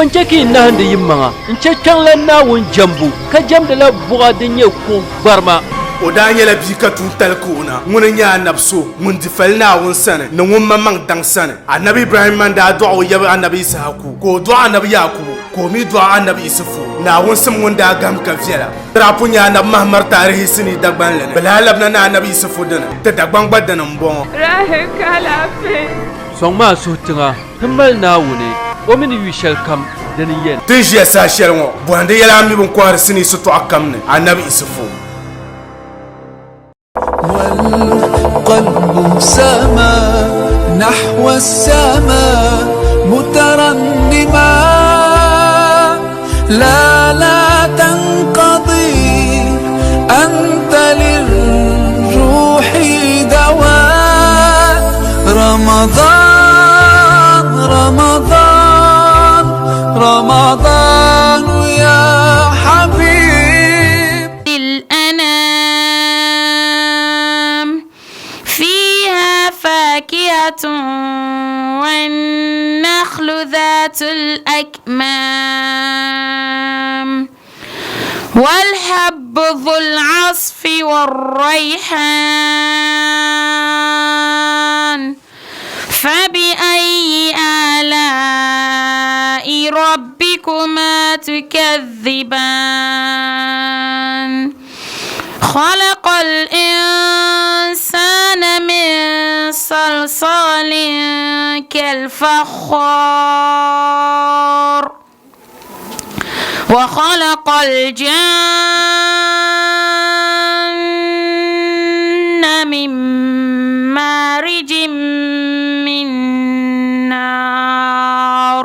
Bɔ n-chɛ ka yi nahindi yimaŋa n-chɛ Kpiɔŋlan Naawuni jɛmbu, ka jɛmdila buɣa din nyɛ kuɣ gbarima? O daa nyɛla bia ka tuuntali ka o na. Ŋuni n-nyɛ anabi so ŋun di fali Naawuni sani ni ŋun maŋmaŋ daŋ sani. Anabi Ibrahimma n-daa dɔɣi o yaba anabi Yisahaku, ka o dɔɣi anabi Yaakubu, ka o mi dɔɣi anabi Isufu. Naawuni sim ŋun daa gahim ka viɛla. Ti daa pun nya anabi Mahamar taarihi sinii Dagbanli ni. Bɛ lahi labina ni anabi Isufu dini. Ti Dagbaŋ gba dini m-bɔŋɔ. Rahi ka alaafee. Sɔŋmi a suhu tiŋa ti mali Naawuni, o mi ni yu shɛlikam dini n-yɛn. Ti ni ʒiya saha shɛli ŋɔ, bɔhindi yɛla a mi bɛ ni kɔhiri sinii sitɔɣu kam ni, Anabi Isufu. والقلب سما نحو السماء مترنما لا لا تنقضي أنت للروح دواء رمضان رمضان رمضان يا حبيب الأنام فيها فاكهة والنخل ذات الأكمام والحب ذو العصف والريحان فبأي آلاء ربكما تكذبان خلق الإنسان من صلصال كالفخار وخلق الجن من مارج من نار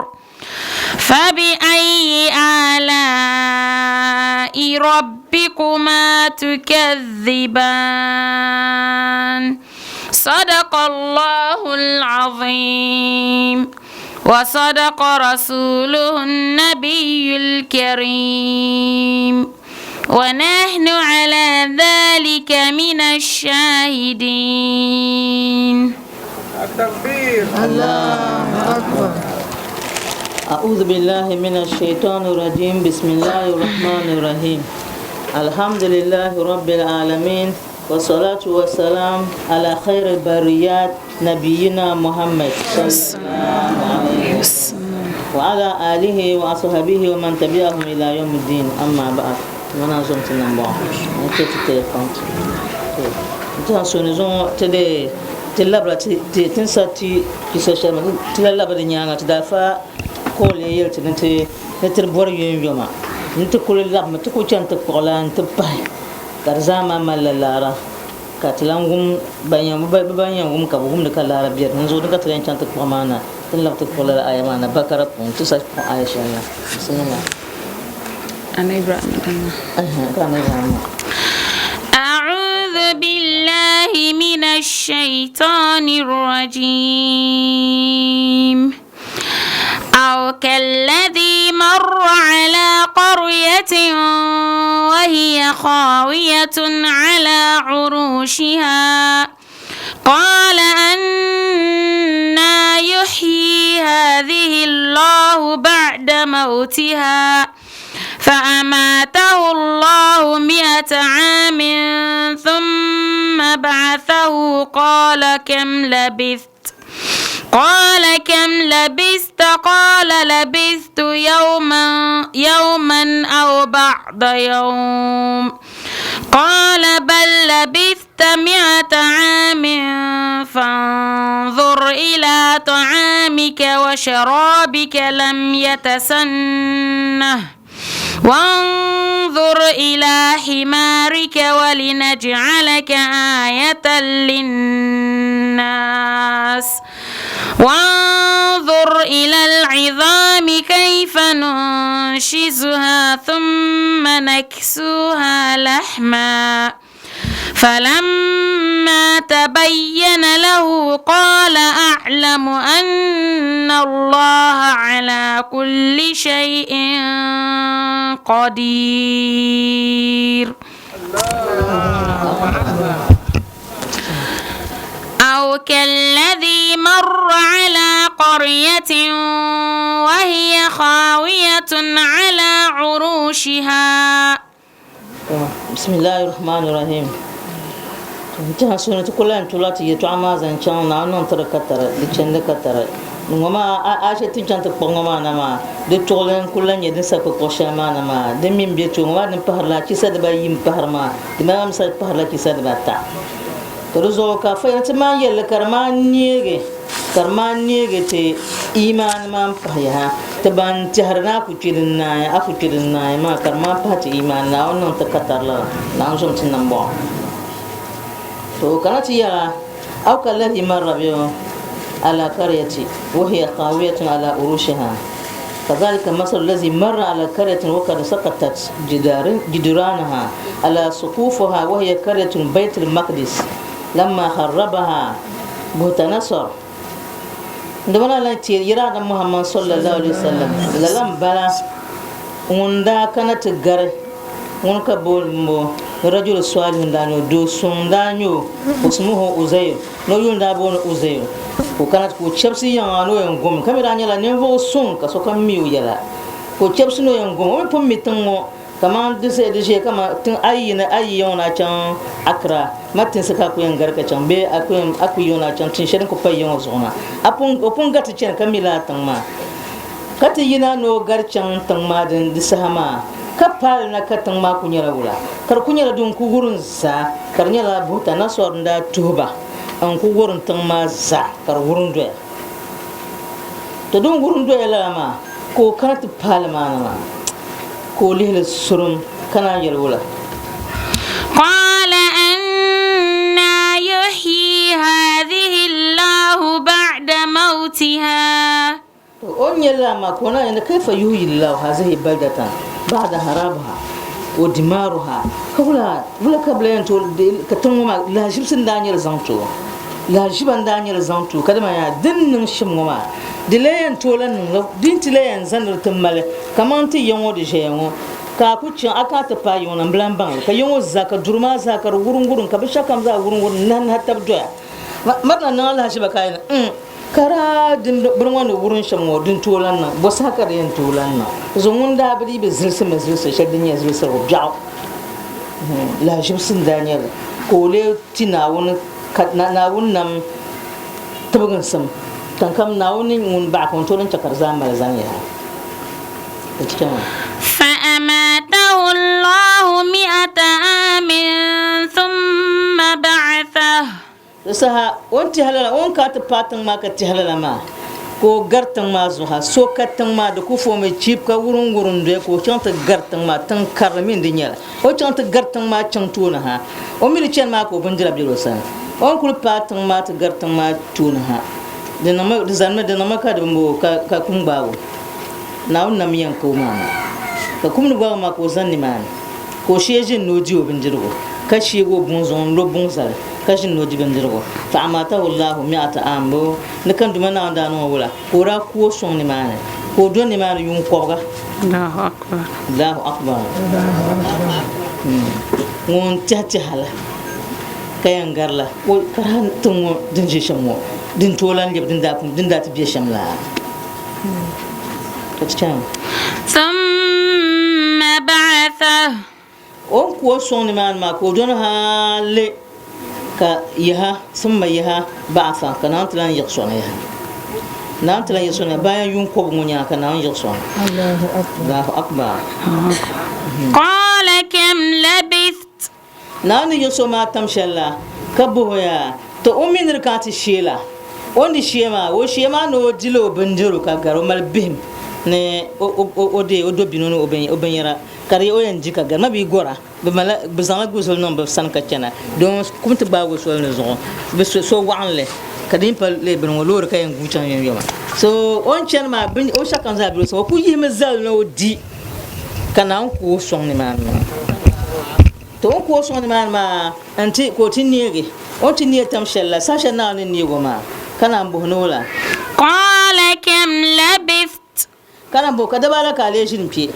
فبأي آلاء ربكما تكذبان صدق الله العظيم وصدق رسوله النبي الكريم ونحن على ذلك من الشاهدين التكبير الله أكبر أعوذ بالله من الشيطان الرجيم بسم الله الرحمن الرحيم الحمد لله رب العالمين والصلاة والسلام على خير البريات نبينا محمد صلى الله عليه وسلم وعلى آله وأصحابه ومن تبعهم إلى يوم الدين أما بعد mana zom ti niŋ bɔŋɔ n chɛ ti telefon ti han soni zuŋɔ ti de ti labila ti ti ni sa ti kisa shɛli ti la labi di nyaanga ti daa fa kool n yɛli ti ni ti ni ti bɔri yomyoma ni ti kuli labimi ti ku chani ti kpuɣila n ti pahi ka di zaa maa malila laara ka ti lan wum ban yɛn bɛ ban yɛn wum ka bɛ wumdi ka laara be di ni zuɣu ni ka ti lan chaŋ ti kpuɣi maa na ti ni labi ti kpuɣi lala aya maa na Bakara puuni ti sa kpuɣi aya shɛli na bisimila. Ana Ibrahim dama. Ka Ana Ibrahim. أعوذ بالله من الشيطان الرجيم أو كالذي مر على قرية وهي خاوية على عروشها قال أنا يحيي هذه الله بعد موتها فأماته الله مئة عام ثم بعثه قال كم لبثت قال كم لبثت قال لبثت يوما يوما أو بعض يوم قال بل لبثت مئة عام فانظر إلى طعامك وشرابك لم يتسنه وانظر إلى حمارك ولنجعلك آية للناس وانظر إلى العظام كيف ننشزها ثم نكسوها لحما فلما تبين له قال أعلم أن الله على كل شيء قدير أو كالذي مر مر على قرية وهي خاوية على عروشها Bisimilahi rahmani rahim n tiɛha suni ti ku lahi tula ti yɛltɔɣa maa zaŋ chaŋ Naawuni niŋ tiri ka tari di chandi ka tari ni ŋɔ maa a shɛli ti ni chaŋ ti kpuɣi ŋɔ maa na maa di tuɣili n kuli lahi nyɛ din sa kpi kuɣu shɛli maa na maa din mi n bɛ to ŋɔ maa din pahirila chisa dibayi n pahiri maa di maa mi sa pahirila chisa dibata to di zuɣu ka fayiri ti maan yɛlli ka di maan neegi ka di maan neegi ti imaani maan pahi yaha ti ban tɛhiri ni a ku kpi din naai a ku kpi din naai maa ka di maan pahi ti imaani Naawuni niŋ ti katari la Naawuni zom ti nambɔɣu to kana ti yɛra aw kallazi marra bi ala karyati wa hiya khawiyatun ala urushiha كذلك مثل الذي مر على قرية وقد سقطت جدرانها على سقوفها وهي قرية بيت المقدس لما خربها بوتنصر عندما لا يراد محمد صلى الله عليه وسلم للم بلا ŋun daa kana ti gari ŋun ka booni mo rajul salih daa nyɛ o doo suŋ daa nyɛ o ismuhu Uzayr ni o yuli daa booni Uzayr ka o kana ka o chɛbisi yiŋa ni o yɛn gom ka mi daa nyɛla ninvuɣ suŋ ka sokam mi o yɛla ka o chɛbisi ni o yɛn gom o mi pun mi tiŋ ŋɔ kamani di di ʒe kamani tiŋ ayi ni ayi yiŋ na chaŋ Accra ma tinsi ka a ku yɛn gari ka chaŋ bee a ku yɛn a ku yiŋ na chaŋ tin shɛli din ku pa yiŋ zuɣu maa a pun o pun gariti chani ka mi lala tiŋ maa Ka ti yina ni o gari chaŋ tiŋ maa din di saha maa, ka paali na ka tiŋ maa ku nyɛla wula? Ka di ku nyɛla din ku wurim zaa, ka di nyɛla Buhutanasɔr n-daa tuhi ba n-ku wurim tiŋ maa zaa ka di wurim doya. To din wurim doya lala maa, ka o kana ti paali maa na maa, ka o lihi li surum ka naan yɛli wula? Qala anna yuhyi hadhihi Allahu ba'da mawtiha. To o ni nyɛ lala maa ka o naan yɛli, Kayfa yuhyi Llahu hazihi baldatan ba'da harabiha wa dimaruha, ka wula wula ka bɛ lahi yɛn tooi deei ka tiŋ ŋɔ maa lahaʒibisi n-daa nyɛ li zaŋ ti o, lahaʒiba n-daa nyɛ li zaŋ ti o, kadama yaa din niŋ shɛm ŋɔ maa di lahi yɛn tooi lahi niŋla di ni ti lahi yɛn zaŋdi li ti mali kamani ti ya ŋɔ di ʒɛya ŋɔ ka a ku chaŋ a kana ti paai ya ŋɔ na m-bi lahi baŋ li ka ya ŋɔ zaa ka duri maa zaa ka di wurim wurim ka binshɛɣu kam zaa wurim wurim nahi nahi tabi doya Marina niŋ alahiʒiba ka yɛli, N kara din bini ŋɔ ni wurim shɛm ŋɔ, din tooi lan niŋ? Bɔ saha ka di yɛn tooi lan niŋ? Zuɣu ŋun daa bi dii bi zilisi mi zilisi shɛli din nyɛ zilisirigu biɛɣu lahiʒibisi n-daa nyɛ li, ka o lee ti Naawuni ka Naawuni nam tibiginsim kankam Naawuni ŋun baɣa ka o ni tooi lan chɛ ka di zaa mali zani yaha. Di ti chaŋ. فأماته الله مئة عام ثم بعثه. Di saha o ni tɛhi lala, o ni kana ti paai tiŋ maa ka tɛhi lala maa, ka o gari tiŋ maa zuɣu ha. So ka tiŋ maa di ku foomi chip ka wurimwurim doya ka o chaŋ ti gari tiŋ maa, tiŋ karili mi n-di nyɛla. O chaŋ ti gari tiŋ maa chaŋ tooni ha, o mi di chani maa ka o bindira bela o sani. O ni kuli paai tiŋ maa ti gari tiŋ maa tooni ha, di niŋmi, di zanimi, di niŋmi ka di bi mooi ka kum gbaag o. Naawuni nam yɛn ka o maa maa. Ka kum ni gbaagi maa ka o zani nimaani, ka o shee ʒini ni o di o bindirigu, ka sheegi o buŋ zuŋ n-lo buŋ zali, ka ʒini ni o di bindirigu. Fa amaatahu Allahu mi'ata aam, bɔ ni ka n Duuma Naawuni daa niŋ o wula? Ka o daa ku o sɔŋ nimaani, ka o do nimaani yuun kɔbiga. Allahu akbar. Allahu akbar. Ŋun tɛhi tɛha la ka yɛn gari la, o karaha tiŋ ŋɔ din ʒe shɛm ŋɔ, din tooi lan lɛbi din daa ti be shɛm la. ثم بعثه. O ni ku o sɔŋ nimaani maa ka o dɔni hali ka yaha, summa yaha ba'atha, ka Naawuni ti lan yiɣisi o na yaha. Naawuni ti lan yiɣisi o na bayan yuun kɔbigu ŋɔ nyaaŋa ka Naawuni yiɣisi o na. Allahu akbar. Qala kam labist? Naawuni ni yiɣisi o maa tam shɛli la, ka bɔh o yaa, Tɔ o mi ni di kana ti shee la? O ni di shee maa, o shee maa ni o dila o bindirigu ka gari o mali bihim ni o deei o dobino ni o binyɛra ka di o yɛn di ka gari ma bee gɔra. Bɛ malila, bɛ zaŋla guzuli niŋ bɛ sani ka chana, doon kum ti gbaagi o soli ni zuɣu, bɛ so waɣinli ka di yi pa leei bini ŋɔ loori ka yɛn guui chaŋ yomyoma. So o ni chani maa, o shɛlikam zaa be o sani, o kul yihimi zali ni o di. Ka Naawuni ku o sɔŋ nimaani maa. To o ni ku o sɔŋ nimaani maa nti ka o ti neegi o ni ti neei tam shɛli la, saha shɛli Naawuni ni neeg o maa, ka naan bɔhi ni wula? Qaala kam labist? Ka naan bɔhi, Ka daba ala ka a lee ʒini kpe?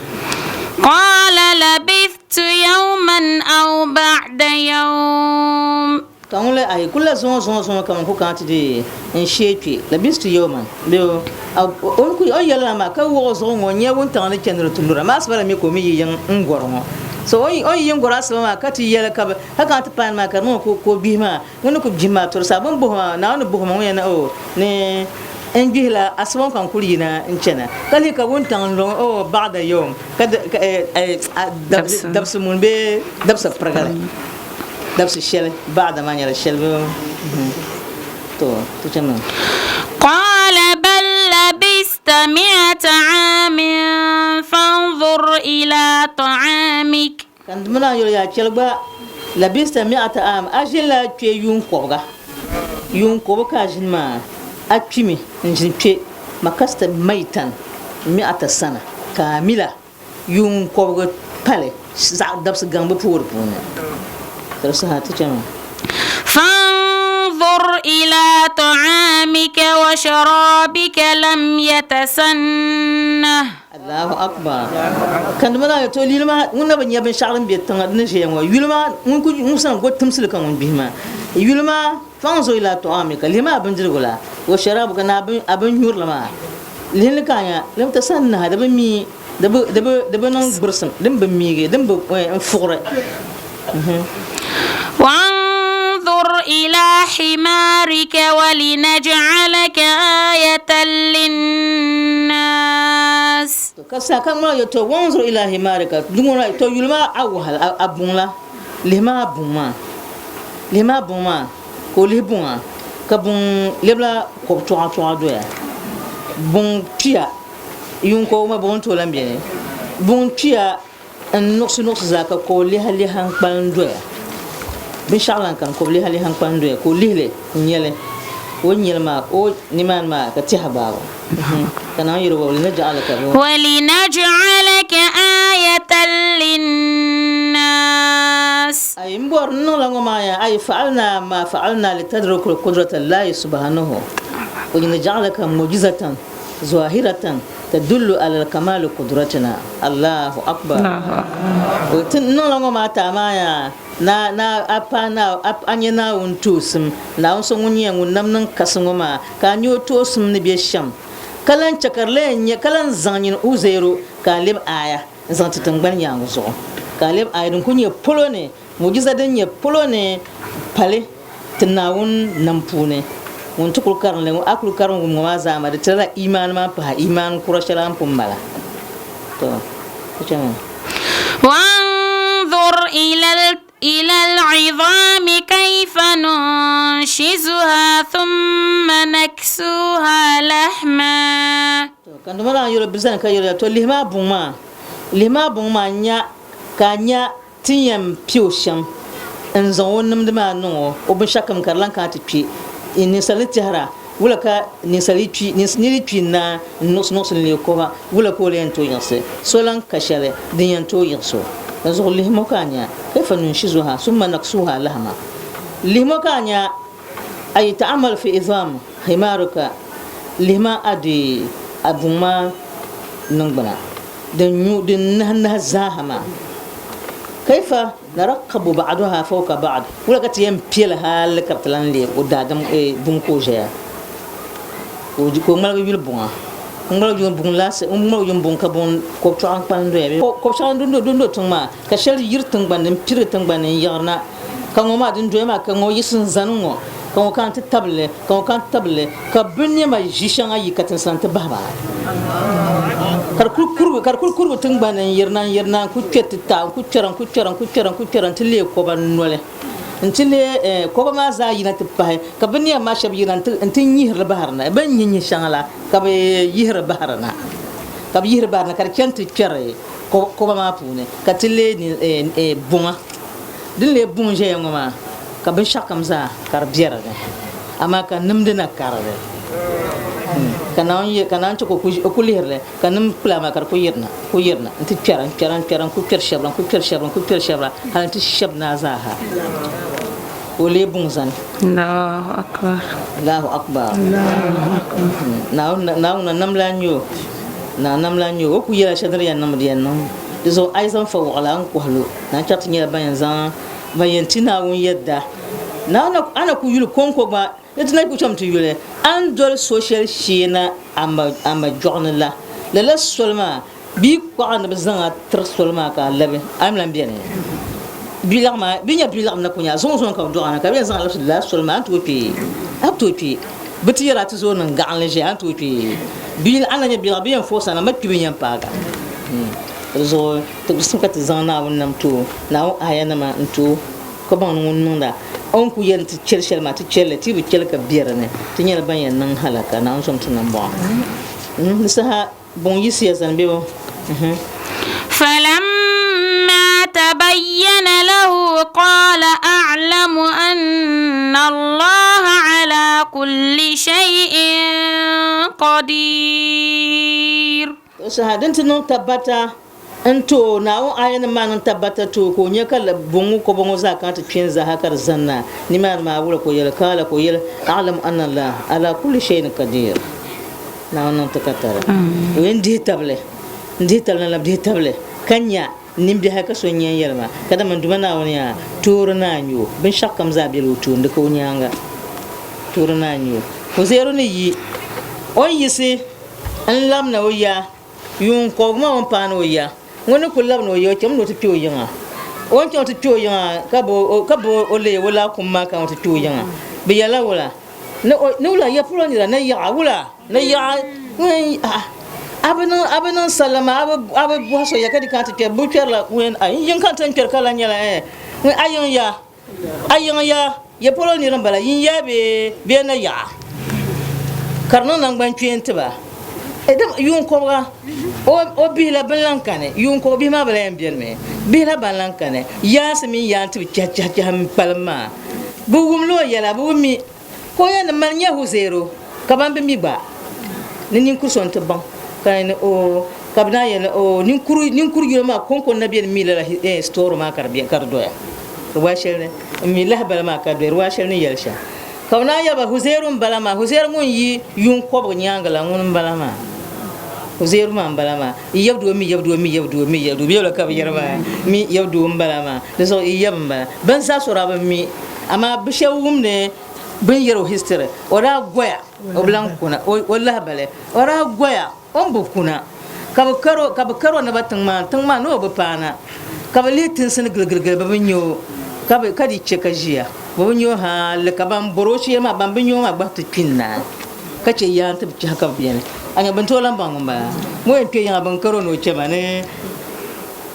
Qaala labithtu yawman aw ba'da yawm. Ka ŋun le Ai kula zuŋɔ zuŋɔ zuŋɔ kaman ku kana ti di n shee kpe, labistu yawman, bee o o ni ku o ni yɛli lala maa ka wuɣi o zuɣu ŋɔ n-nyɛ wuntaŋ ni chɛndiri ti lura maa asiba la mi ka o mi yi yiŋ n-gɔri ŋɔ. So o yi o yi yi n-gɔri asiba maa ka ti yɛli ka bɛ ka kana ti paai ni maa ka di niŋ o ka o gbihi maa ŋun ni ku gbihi maa to di saha bɛ ni buhi maa Naawuni ni buhi ma ŋun yɛli ni o ni n gbihila asiba ŋɔ ka n kuli yina n-chana ka lihi ka wuntaŋ n-lo ŋɔ o ba'da yawm ka dabisi muni bee dabisa pirigili. Dabisi shɛli baɣada maa nyɛla shɛli bɛ to ti chani maa. Qala bal labista mi'ata 'amin fanzur ila ta'amik. Ka n dima naan yɛli o, Yaa chɛli gba, labista mi'ata 'am, a ʒinila kpe yuun kɔbiga, yuun kɔbiga ka a ʒini maa, a kpimi n-ʒini kpe, makasta maitan mi'ata sana kaamila. Yuun kɔbigi pali zaɣ dabisi gaŋbu poori puuni, ka di saha ti chani. Fanzur ila ta'amika wa sharabika lam yatasanna. Allahu akbar. Ka di maa to yuli maa ŋun na bi nya binshɛɣu din be tiŋa di ni ʒiya ŋɔ yuli maa ŋun ku ŋun sani go timsili ka ŋun gbihi maa yuli maa fanzur ila ta'amika lihi maa bindirigu la wa sharabika ni a binnyurili maa Lihili ka a nya lam tasannaha di bi mi, di bi, di bi, di bi niŋ gburisim, din bi miigi, din bi n fuɣiri. Wanzur ila himarika walinaj'alaka ayatan linnas. To ka saha ka ŋmaligi yɛli, To wanzur ila himarika, duŋɔ to yuli maa a wahala, a buŋ la, lihi maa buŋ maa, lihi maa buŋ maa. Ka o lihi buŋa, ka buŋ lɛbila kɔb chɔɣa chɔɣa doya. Buŋ kpiya, yuun kɔbigu maa buŋ n-tooi lan beni. Buŋ kpiya n-nuɣisi nuɣisi zaa ka kɔb liha liha n-kpalim doya. Binshɛɣu lan kani, kɔb liha liha n-kpalim doya ka o lihi li n-nya li. O ni nya li maa, o nimaani maa ka tɛha gbaag o. Ka Naawuni yɛli o, Walinaj'alaka. Walinaj'alaka ayatan linnas. Ayi, m bɔri n niŋla ŋɔ maa ya, ayi fa'alna ma fa'alna litadrukul qudrata Llahi subhanahu walinaj'alaka mu'jizatan zahiratan tadullu ala kamali qudratina. Allahu akbar. Ti niŋla ŋɔ maa ti a maa ya, na na a paai na a nya Naawuni toosim, Naawuni so ŋun nyɛ ŋun nam niŋ kasi ŋɔ maa, ka a nya o toosim ni be shɛm, ka lan chɛ ka di lan yɛn nyɛ, ka lan zaŋ nyin Uzairu ka a lɛbi aaya n-zaŋ ti tiŋgbani nyaaŋa zuɣu, ka a lɛbi aaya din kul nyɛ polo ni, mu'jiza din nyɛ polo ni pali ti Naawuni nam puuni. Ŋun ti kul karim li ŋɔ, a kul karim wum ŋɔ maa zaa maa, di tirila iimaani maa pahi iimaan kura shɛli a ni pun mala. To, ti chami. Wanzur ila al-'idhami kayfa nunshizuha thumma naksuha lahma. To, ka Duuma lan yɛl o bɛ sani ka yɛli ya, To lihi maa buŋ maa, lihi maa buŋ maa n-nya ka a nya ti ni yɛn pi o shɛm n-zaŋ o nimdi maa niŋ o o binshɛɣukam ka di lan kana ti kpi. Ninsal ni tɛhira, wula ka ninsal yi kpi, nir yi kpi n-naai n-nuɣisi nuɣisi n-leei kɔba, wula ka o lee yɛn tooi yiɣisi? So lan ka shɛli din yɛn tooi yiɣis o. Dinzuɣu lihim o ka a nya, kayfa nunshizuha summa naksuha lahma. Lihim o ka a nya, a yi ta'amal fi idham himaruka, lihima a di a buŋ maa niŋgbuna din nyu din nahi nahi zaaha maa. Kayfa narakkabu ba'duha fawka ba'd, wula ka ti yɛn piɛli hali ka di ti lan leeg o daadam buŋ ka o ʒɛya ka o ŋmaligi yuli buŋa, n-ŋmaligi yuli buŋ laasi, n-ŋmaligi yuli buŋ ka buŋ kɔbchɔɣu n-kpalim doya bee kɔbchɔɣu n-do do tiŋ maa ka shɛli yiri tiŋgbani ni m-pirigi tiŋgbani ni n-yiɣiri na ka ŋɔ maa din doya maa ka ŋɔ yiɣisi n-zani ŋɔ ka ŋɔ kana ti tabili li ka ŋɔ kana ti tabili li ka binnɛma ʒi shɛŋa yi katiŋ sa nti bahi ba ka di kuli kurigi ka di kuli kurigi tiŋgbani ni n-yirina n-yirina n-kuli kpɛri ti taai n-kuli kpɛra n-kuli kpɛra n-kuli kpɛra n-kuli kpɛra nti leei kɔba noli nti leei kɔba maa zaa yina ti pahi ka binnɛma maa shɛba yina nti nyihiri li bahiri na bɛ ni nyihi nyihi shɛŋa la ka bɛ yihiri bahiri na ka bɛ yihiri bahiri na ka di chani ti kpɛri kɔba maa puuni ka ti leei buŋa din leei buŋ ʒɛya ŋɔ maa ka binshɛɣukam zaa ka di be di ni, amaa ka nimdi na kari li. Ka Naawuni ye, ka Naawuni chɛ ka o ku lihiri li, ka nim kpila maa ka di ku yirina, ku yirina nti kpɛra, n-kpɛra, n-kpɛra, n-ku kpɛri shɛbira, n-ku kpɛri shɛbira, n-ku kpɛri shɛbira hal nti shɛbi naa zaa ha, ka o leei buŋ zani. Allahu akbar. Allahu akbar. Naawuni, Naawuni na nam lan nyɛ o, Naa nam lan nyɛ o, o ku yɛla shɛli din di yɛn niŋmi di yɛn niŋmi. Di zuɣu a yi zaŋ fa wɔɣila n-kɔhi lo, naan chaɣ ti nyɛla ban yɛn zaŋ ban yɛn ti Naawuni yɛda. Ni a na ku yuli kɔŋko gba, ni ti na ku cham ti yuli a ni doli so shɛli shee na a ma jɔɣu ni la. Lala soli maa, bɛ yi kpaɣ a ni bɛ zaŋ a tiri soli maa ka a labi, a mi lan beni. Biliɛɣu maa, bɛ nya biliɛɣu na ku nya a zuŋ zuŋ ka bɛ dɔɣ a na, ka bɛ yɛn zaŋ a labisi lala soli maa, a ni tooi kpe? A bi tooi kpe. Bɛ ti yɛr a ti zooi niŋ gaɣinli ʒiya, a ni tooi kpe? Bɛ a ni lan nya biliɛɣu, bɛ yɛn fɔɔsi a na, ma kpibu n-yɛn paag a. Di zuɣu ti gbusim ka ti zaŋ Naawuni nam ti o, Naawuni aayanima n-ti o, ka baŋ ni ŋun niŋda o ni ku yɛli ni ti chɛli shɛli maa, ti chɛli li, ti yi bi chɛli ka be di ni, ti nyɛla ban yɛn niŋ halaka. Naawuni zom ti nambɔɣu. Di saha buŋ yiɣisiya zani bɛ o. فلما تبين له قال أعلم أن الله على كل شيء قدير. Di saha din ti niŋ tabbata n-ti o, Naawuni aayanim maa niŋ tabbata ti o, ka o nya ka buŋ ŋɔ kɔba ŋɔ zaa kana ti kpe n-zaaha ka di zani na nimaani maa, wula ka o yɛli? Kaala ka o yɛli, A'lamu anna Allaha ala kulli shay'in qadir. Naawuni niŋ ti katari. O yɛn dihi tabili, n-dihi tabili n-labi dihi tabili ka nya nimbiɛhi ka so n-nyɛ n-yɛli ma, kadama n Duuma Naawuni yaa, toori naa n-nyɛ o, binshɛɣukam zaa bela o tooni, di ka o nyaaŋa. Toori naa n-nyɛ o. Huzairu ni yi o ni yiɣisi n-labina o ya yuun kɔbigu maa o ni paani o ya ŋɔ ni kuli labina o ya o chaŋmi ni o ti kpe o yiŋa. O ni chaŋ o ti kpe o yiŋa ka bo o leei o laakum maa ka o ti kpe o yiŋa. Bɛ yɛlila wula? Ni wula ya polo nira ni yaɣa wula? Ni yaɣa a bi niŋ a bi niŋ salima a bi bɔhi so ya ka di kana ti kpɛri bɛ kpɛrila ŋun a yiŋ ka n ti yɛn kpɛri ka lan nyɛla ŋun a yiŋ ya A yiŋ ya, ya polo nir m-bala, yin ya bee bɛ na yaɣa ka di niŋ naŋgbankpeeni ti ba. Yuun kɔbiga o bihi la bɛn lan kani, yuun kɔbiga bihi maa bi lan yɛn benimi, bihi la ban lan kani, yaansi mini yaantibi chɛhichɛhichɛhi m-kpalim maa. Bɛ wum li o yɛla, bɛ bi mi ka o yɛn ni mali nyɛ Huzairu, ka ban bi mi gba ni ninkur so nti baŋ ka ni o ka bɛ naan yɛli ni o ninkur yino maa kɔŋko n-na beni mi lala story maa ka di doya riwaaya shɛli ni m-mi lahibali maa ka di doya riwaaya shɛli ni yɛli shɛm. Ka bɛ naan yɛli ba, Huzairu m-bala maa, Huzairu ŋun yi yuun kɔbigi nyaaŋa la ŋuni m-bala maa, Huzairu maa m-bala maa, yi yab doo mi yab doo mi yab doo mi yab doo, bɛ yɛli ka bɛ yɛri maa mi yab doo m-bala maa, di zuɣu yi yab m-bala. Bɛn zaa so daa bi mi, amaa bɛ shɛba wumdi bɛ ni yɛri o history, o daa goya o bi lan kuna, o lahibali, o daa goya o ni bi kuna, ka bɛ kar o, ka bɛ kar o na ba tiŋ maa ni, tiŋ maa ni o bi paana, ka bɛ lihi tinsi ni giligili bɛ bi nya o, ka bɛ ka di chɛ ka ʒiya, bɛ bi nya o hali ka ban bɔr o shee maa, ban bi nya o maa gbahi ti kpi n-naai, ka chɛ yaan ti bi chɛhi ka bɛ beni. A nya bɛ ni tooi lan baŋ ŋun bala? Ŋun yɛn kpe yiŋa, bɛ ni kar o ni o chɛ ma ni.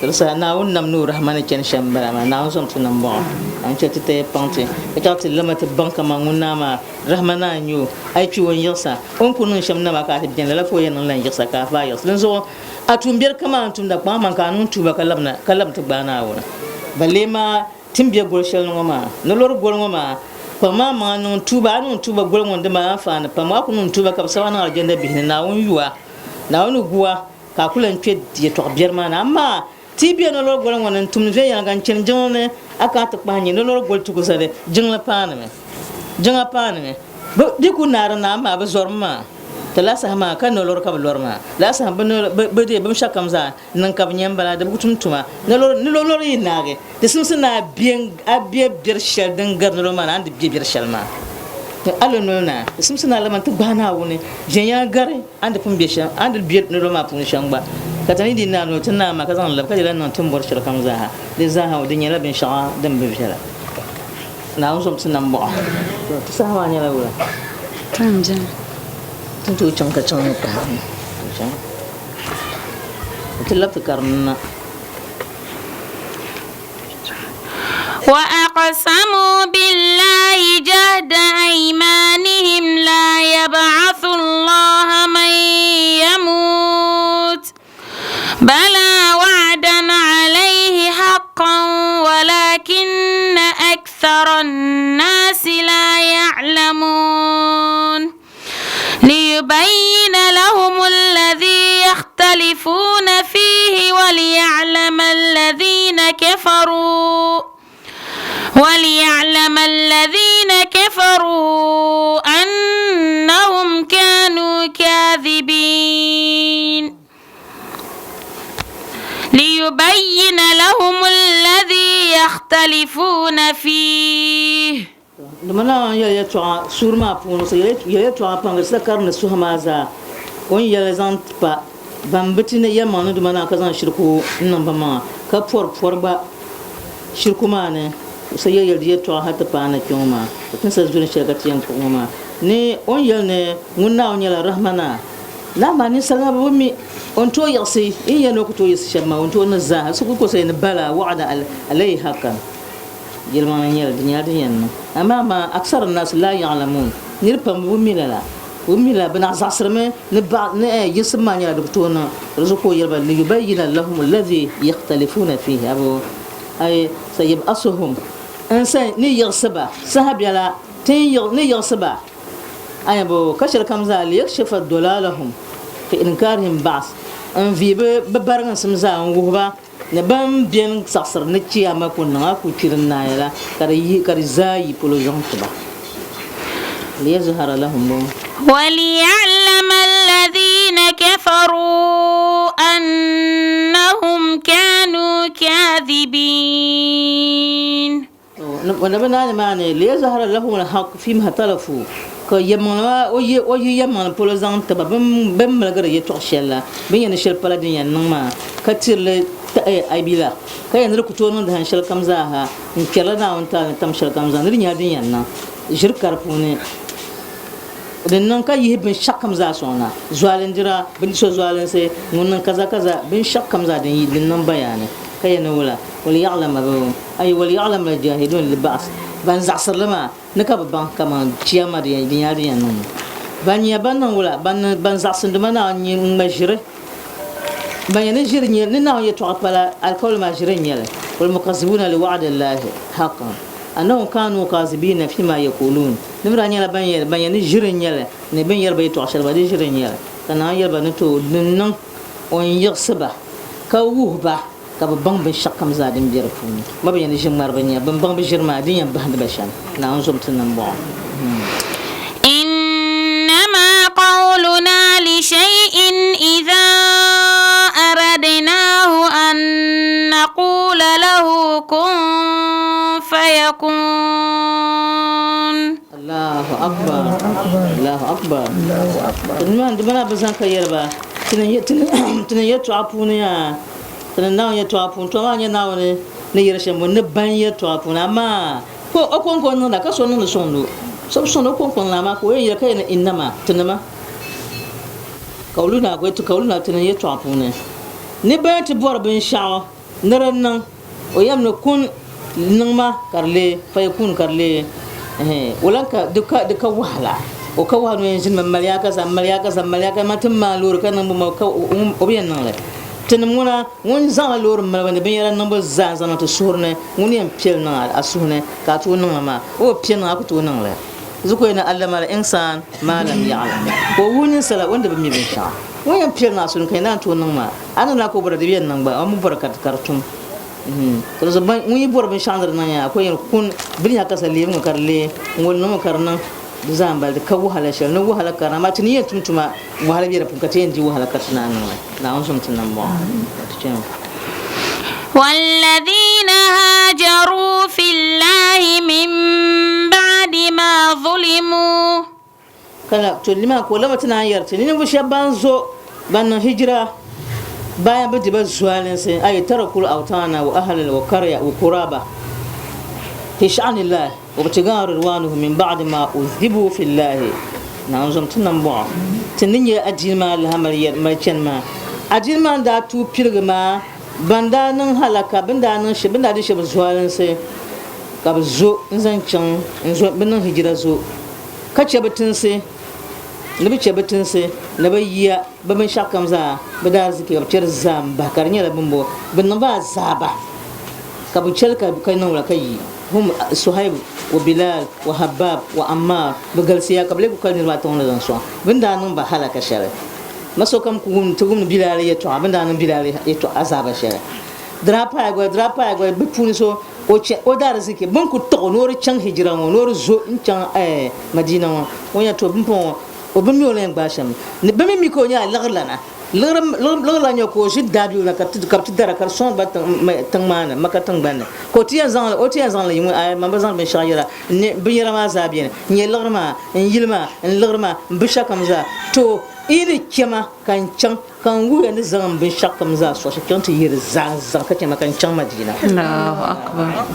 Di saha Naawuni nam ni o rahima ni chani shɛm m-bala maa. Naawuni zom ti nambɔɣu, a ni chɛ ti taya paŋ ti, ka chaɣ ti lama ti baŋ kaman ŋun naa maa rahima naa n-nyɛ o. A yi kpi o n-yiɣisa, o ni ku niŋ shɛm na maa ka a ti beni, lala ka o yɛn niŋ lan yiɣisa ka a faai yiɣisi. Dinzuɣu a tuumbiɛri kaman a ni tumda kpaŋ maŋ ka a niŋ tuuba ka labina, ka labi ti gbaai Naawuni. Balee maa ti ni be gol shɛli ni ŋɔ maa, ni lɔri goli ŋɔ maa, kpaŋ maa maŋa niŋ tuuba. A niŋ tuuba goli ŋɔ ni di mali anfaani pam. A ku niŋ tuuba ka bɛ sabi a niŋ alijanda bihi ni, Naawuni yu a, Naawuni gu a. Ka a ku lan kpe yɛtɔɣ biɛri maa ni. Amaa ti yi be nolɔri goli ŋɔ ni n-tumdi viɛnyɛliŋga n-chani jiŋli ni, a kana ti kpahi nyɛ nolɔri goli tuku zali, jiŋli paanimi. Jiŋa paanimi. Bɛ di ku naari na, amaa bɛ zɔrimi maa. Ti lala saha maa ka nolɔri ka bɛ lɔri maa. Lala saha bɛ deei binshɛɣukam zaa niŋ ka bɛ nya m-bala, di bi ku tum tuma. Nolɔri yi naagi, di simsi ni a be biɛr shɛli din gari nolɔri maa ni a ni di be biɛr shɛli maa. A lo noli na, di simsi ni a lama nti gbahi Naawuni viɛnyɛla gari a ni di pun be shɛm, a ni di be nolɔri maa puuni shɛm gba. Ka ti ni di naai noli ti naai maa ka zaŋ li labi ka di lan niŋ ti ni bɔri shɛlikam zaaha, di zaaha di nyɛla binshɛɣu din bi viɛla. Naawuni zom ti nambɔɣu. Ti saha maa nyɛla wula? Time beni. Ti ni tooi chaŋ ka chaŋ ni pahi. Ti labi ti karim na. وأقسموا بالله جهد أيمانهم لا يبعث الله من يموت بلى وعدا عليه حقا ولكن أكثر الناس لا يعلمون ليبين لهم الذي يختلفون فيه وليعلم الذين كفروا وليعلم الذين كفروا أنهم كانوا كاذبين ليبين لهم الذي يختلفون فيه. Dama Naawuni yɛli yɛtɔɣa suuri maa puuni, so yɛli yɛtɔɣa pam ka ti sa karimdi suhi maa zaa. O ni yɛli zaŋ ti pa ban bi ti ni yɛlimaŋli ni Duuma Naawuni ka zaŋ shiriku n-niŋ bɛ maŋa, ka pɔri pɔri gba shiriku maa ni, o sa yɛli yɛli di yɛtɔɣa hal ti paai na kpe ŋɔ maa. Ka ti ni sa zuli shɛli ka ti yɛn kpuɣi ŋɔ maa ni o ni yɛli ni ŋun Naawuni nyɛla Rahmana. Lala maa ninsalnima bi mi o ni tooi yiɣisi, yi ni yɛli ni o ku tooi yiɣisi shɛm maa, o ni tooi niŋ zaaha. So ku ku so ni bala wa'ada alayhi haqqan. Yɛlimaŋli n-nyɛ li, di nyɛla din yɛn niŋ. Amaa maa aksar n-naas laa ya'lamuun, niriba pam bi mi lala. Bɛ bi mi lala, bɛ naɣ zaɣisirimi ni baɣa ni eh yiɣisibu maa nyɛla di ku tooi niŋ. Di zuɣu ka o yɛli ba, liyubayyina lahum alladhi yakhtalifuuna fiihi abu ay sayab'asuhum n sa ni yiɣisi ba saha biɛla ti ni yiɣisi ba aya bo ka shɛli kam zaa liyakshifa dolalahum fi inkarihim ba'as n vihi bɛ bariginsim zaa n wuhi ba Ni ban beni saɣisiri ni Chiyaama ku niŋ a ku kpiri n-naai la, ka di yi, ka di zaa yi polo zaŋ ti ba. Liyazhara lahum bo. Waliya'lama alladhina kafaru annahum kanu kadhibin. Wanda bɛ naani maa ni, liyazhara lahum al-haq fima ikhtalafu, ka yɛlimaŋli maa, o yi, o yi yɛlimaŋli polo zaŋ ti ba bɛ ni miligiri yɛtɔɣ shɛli la, bɛ ni yɛn ni shɛli pala din yɛn niŋ maa, ka tiri li aibila, ka yɛn ni di ku tooi niŋ dahin shɛli kam zaa ha, n-kpɛrila Naawuni taali ni tam shɛli kam zaa ni di nyɛla din yɛn niŋ ʒiri ka di puuni din niŋ ka yihi binshɛɣukam zaa sɔŋ na, zualindira, bɛ ni so zualinsi, ŋun niŋ kaza kaza, binshɛɣukam zaa din yi din niŋ bayaani, ka yɛn ni wula, waliya'lama bɛ Ay waliya'lam al-jahilun lil-ba'th, ban zaɣisiri li maa ni ka bɛ baŋ kaman Chiyaama di yɛn nyɛla din yɛn niŋ ŋɔ. Ban nyɛ ban niŋ wula, ban ban zaɣisindima Naawuni ŋ-ŋma ʒiri, ban yɛn ni ʒiri nyɛ ni Naawuni yɛtɔɣa pala alikauli maa ʒiri n-nyɛ li, wal-mukazzibuna li-wa'di Llahi haqqan annahum kaanuu kaazibiina fima yakuluun, ni bɛ daa nyɛla ban yɛn ban yɛn ni ʒiri n-nyɛ li ni bɛ ni yɛri ba yɛtɔɣ shɛli gba di ʒiri n-nyɛ li, ka Naawuni yɛli ba ni tooi din niŋ o n-yiɣisi ba ka wuhi ba. Ka bɛ baŋ binshɛɣukam zaa din be di puuni. Ba bi yɛn ni ʒi ŋmari bɛ nya, bɛn baŋ bɛ ʒiri maa, din yɛn bahindi ba shɛm. Naawuni zom ti nambɔɣu. Innama qawluna li shay'in idha aradnahu an naqula lahu kun fayakun. Allahu akbar Allahu akbar Ti ni maa bi zaŋ ka yɛli ba ti ni yɛtɔɣa puuni yaa ti ni Naawuni yɛtɔɣa puuni tɔ maa nyɛ Naawuni ni yɛli shɛm ni ban yɛtɔɣa puuni amaa ka o kɔŋko n-niŋda ka so niŋdi sɔŋdi o so bi sɔŋdi o kɔŋko n-niŋda amaa ka o yɛn yɛli ka yɛli innama tinima kawluna kawluna ti ni yɛtɔɣa puuni ni ban ti bɔri binshɛɣu ni di niŋ O yɛm ni kun niŋ ma ka di lee fayakun ka di lee ɛhɛn o lan ka di ka di ka wahala o ka wahala ni o yɛn ʒini mi mali ya kaza mali ya kaza mali ya kaza man ti maai loori ka niŋ bɛ ka o bi yɛn niŋ li tinim ŋuna ŋun zaŋla loori malibu ni binyɛra niŋbu zaa n zaŋ niŋ ti suhuri ni ŋun yɛn piɛli niŋ a suhu ni ka a tooi niŋ li maa o bi piɛli niŋ a ku tooi niŋ li zuɣu ka o yɛn ni allama al insan maa lam ya'lam ka o wuhi ninsala o ni di bi mi binshɛɣu ŋun yɛn piɛli niŋ a suhu ni ka yɛn naan tooi niŋ maa A ni lahi ka o bɔra di bi yɛn niŋ gba, o mi bɔri ka di tum. Ka di zuɣu ŋun yi bɔri binshɛɣu ni di niŋ yaa, ka o yɛn kun bini yaa ka sa leemi ŋɔ ka di lee, ŋ-ŋol niŋ mi ka di niŋ, di zaa m-bala, di ka wahala shɛli. Ni wahala ka di, amaa ti ni yɛn tum tuma, wahala be di puuni ka ti yɛn di wahala ka ti naan niŋ li. Naawuni zom ti nambɔɣu ka ti chani. والذين هاجروا في الله من بعد ما ظلموا Kana to nima ka o laba ti naan yɛri ti ni ninvuɣ shɛba ban zo ban niŋ hijira bayan bɛ di ba zualinsi ayi tarakul awtana wa ahlal wa karya wa kuraba fi sha'anillahi wa btigaa ridwanuhu min ba'di ma udhibu fillahi. Naawuni zom ti nambɔɣu ti ni nyɛ adiini maa lahi mali yɛri mali chani maa. Adiini maa ni daa tuui piligi maa ban daa niŋ halaka bɛ ni daa niŋ shɛba bɛ ni daa di shɛba zualinsi ka bɛ zo n-zaŋ chaŋ n-zo bɛ niŋ hijira zo Ka chɛ bɛ tinsi, ni bɛ chɛ bɛ tinsi, ni bɛ yiya, bɛ binshɛɣukam zaa, bɛ daariziki ka bɛ chɛ di zaa m-bahi, ka di nyɛla bɛ ni bo bɛ niŋ ba azaaba, ka bɛ chɛ li ka niŋ wula ka yi. Hum Suhaib wa Bilal wa Habbab wa Ammar, bɛ galisiya ka bɛ lee ku kali niriba ata ŋɔ ni zaŋ sɔŋ bɛ ni daa niŋ ba halaka shɛli. Ma sokam ku wum ti wumdi Bilal yɛtɔɣa, bɛ ni daa niŋ Bilal yɛtɔɣa azaaba shɛli. Di daa paai gba, di daa paai gba bɛ puuni so O chɛ o daariziki bɛ ni ku taɣ o ni o di chaŋ hijira ŋɔ, ni o di zo n-chaŋ Madina ŋɔ, o nya to pumpɔŋɔ o bi mi o ni yɛn gbaai shɛm. Ni bɛ mi mi ka o nyɛla liɣirilana, Liɣiri la nyɛ ka o ʒi daabigu na ka bɛ ti dara ka di sɔŋdi ba tiŋ maa ni, Maka tiŋgbani ni. Ka o ti yɛn zaŋ li, o ti yɛn zaŋ li yi ŋun aai man bi zaŋdi binshɛɣu yɛra, n ni binyɛra maa zaa beni, n nyɛ liɣiri maa, n yili maa, n liɣiri maa, m binshɛɣukam zaa. To yi ni chɛ ma ka n chaŋ, ka n wuhiya ni zaŋ m binshɛɣukam zaa sɔɣi shɛli chaŋ ti yi di zaa n-zaŋ ka chɛ ma ka n chaŋ Madina. Allahu Akbar.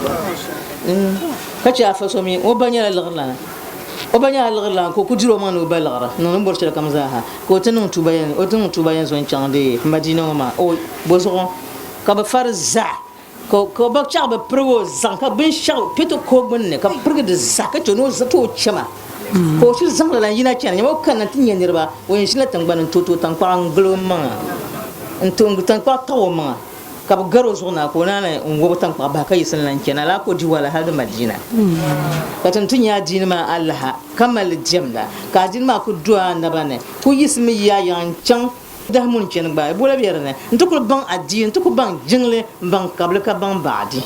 Ka chɛ afa so mi, o ba nyɛla liɣirilana. O ba nyɛla liɣirilana ka o ku diri o maŋ ni o ba liɣiri niŋ ni bɔri shɛlikam zaa ha. Ka o ti niŋ tuuba yɛn, o ti niŋ tuuba yɛn zo n-chaŋ di Madina ŋɔ maa. O, bɔzuɣu ka bɛ fari zaa, ka o, ka o ba chaɣ bɛ pirigi o zaŋ ka binshɛɣu kpe ti ka o gbunni, ka pirigi di zaa ka chɛ ni o ti o chɛma. Ka o shiri zaŋ lala n-yina chana. Nyama o kanna nti nya niriba, o yɛn ʒinila tiŋgbani n-tooi tooi taŋkpaɣu n-gili o maŋa, n-tooi taŋkpaɣu taɣi o maŋa. Ka bɛ gar o zuɣu na ka o naan n-wobi taŋkpaɣu bahi ka yiɣisi n-lan chani alaa ka o di wahala hal di Madina. Ka ti ni ti nya adiini maa alaha ka mali li diɛmda, ka adiini maa ku do a naba ni ku yiɣisimi yi a yiŋa n-chaŋ dahi muni chani gba, Ebola be di ni. N-ti kuli baŋ adiini, n-ti ku baŋ jiŋli, m-baŋ kabili ka baŋ baɣadi.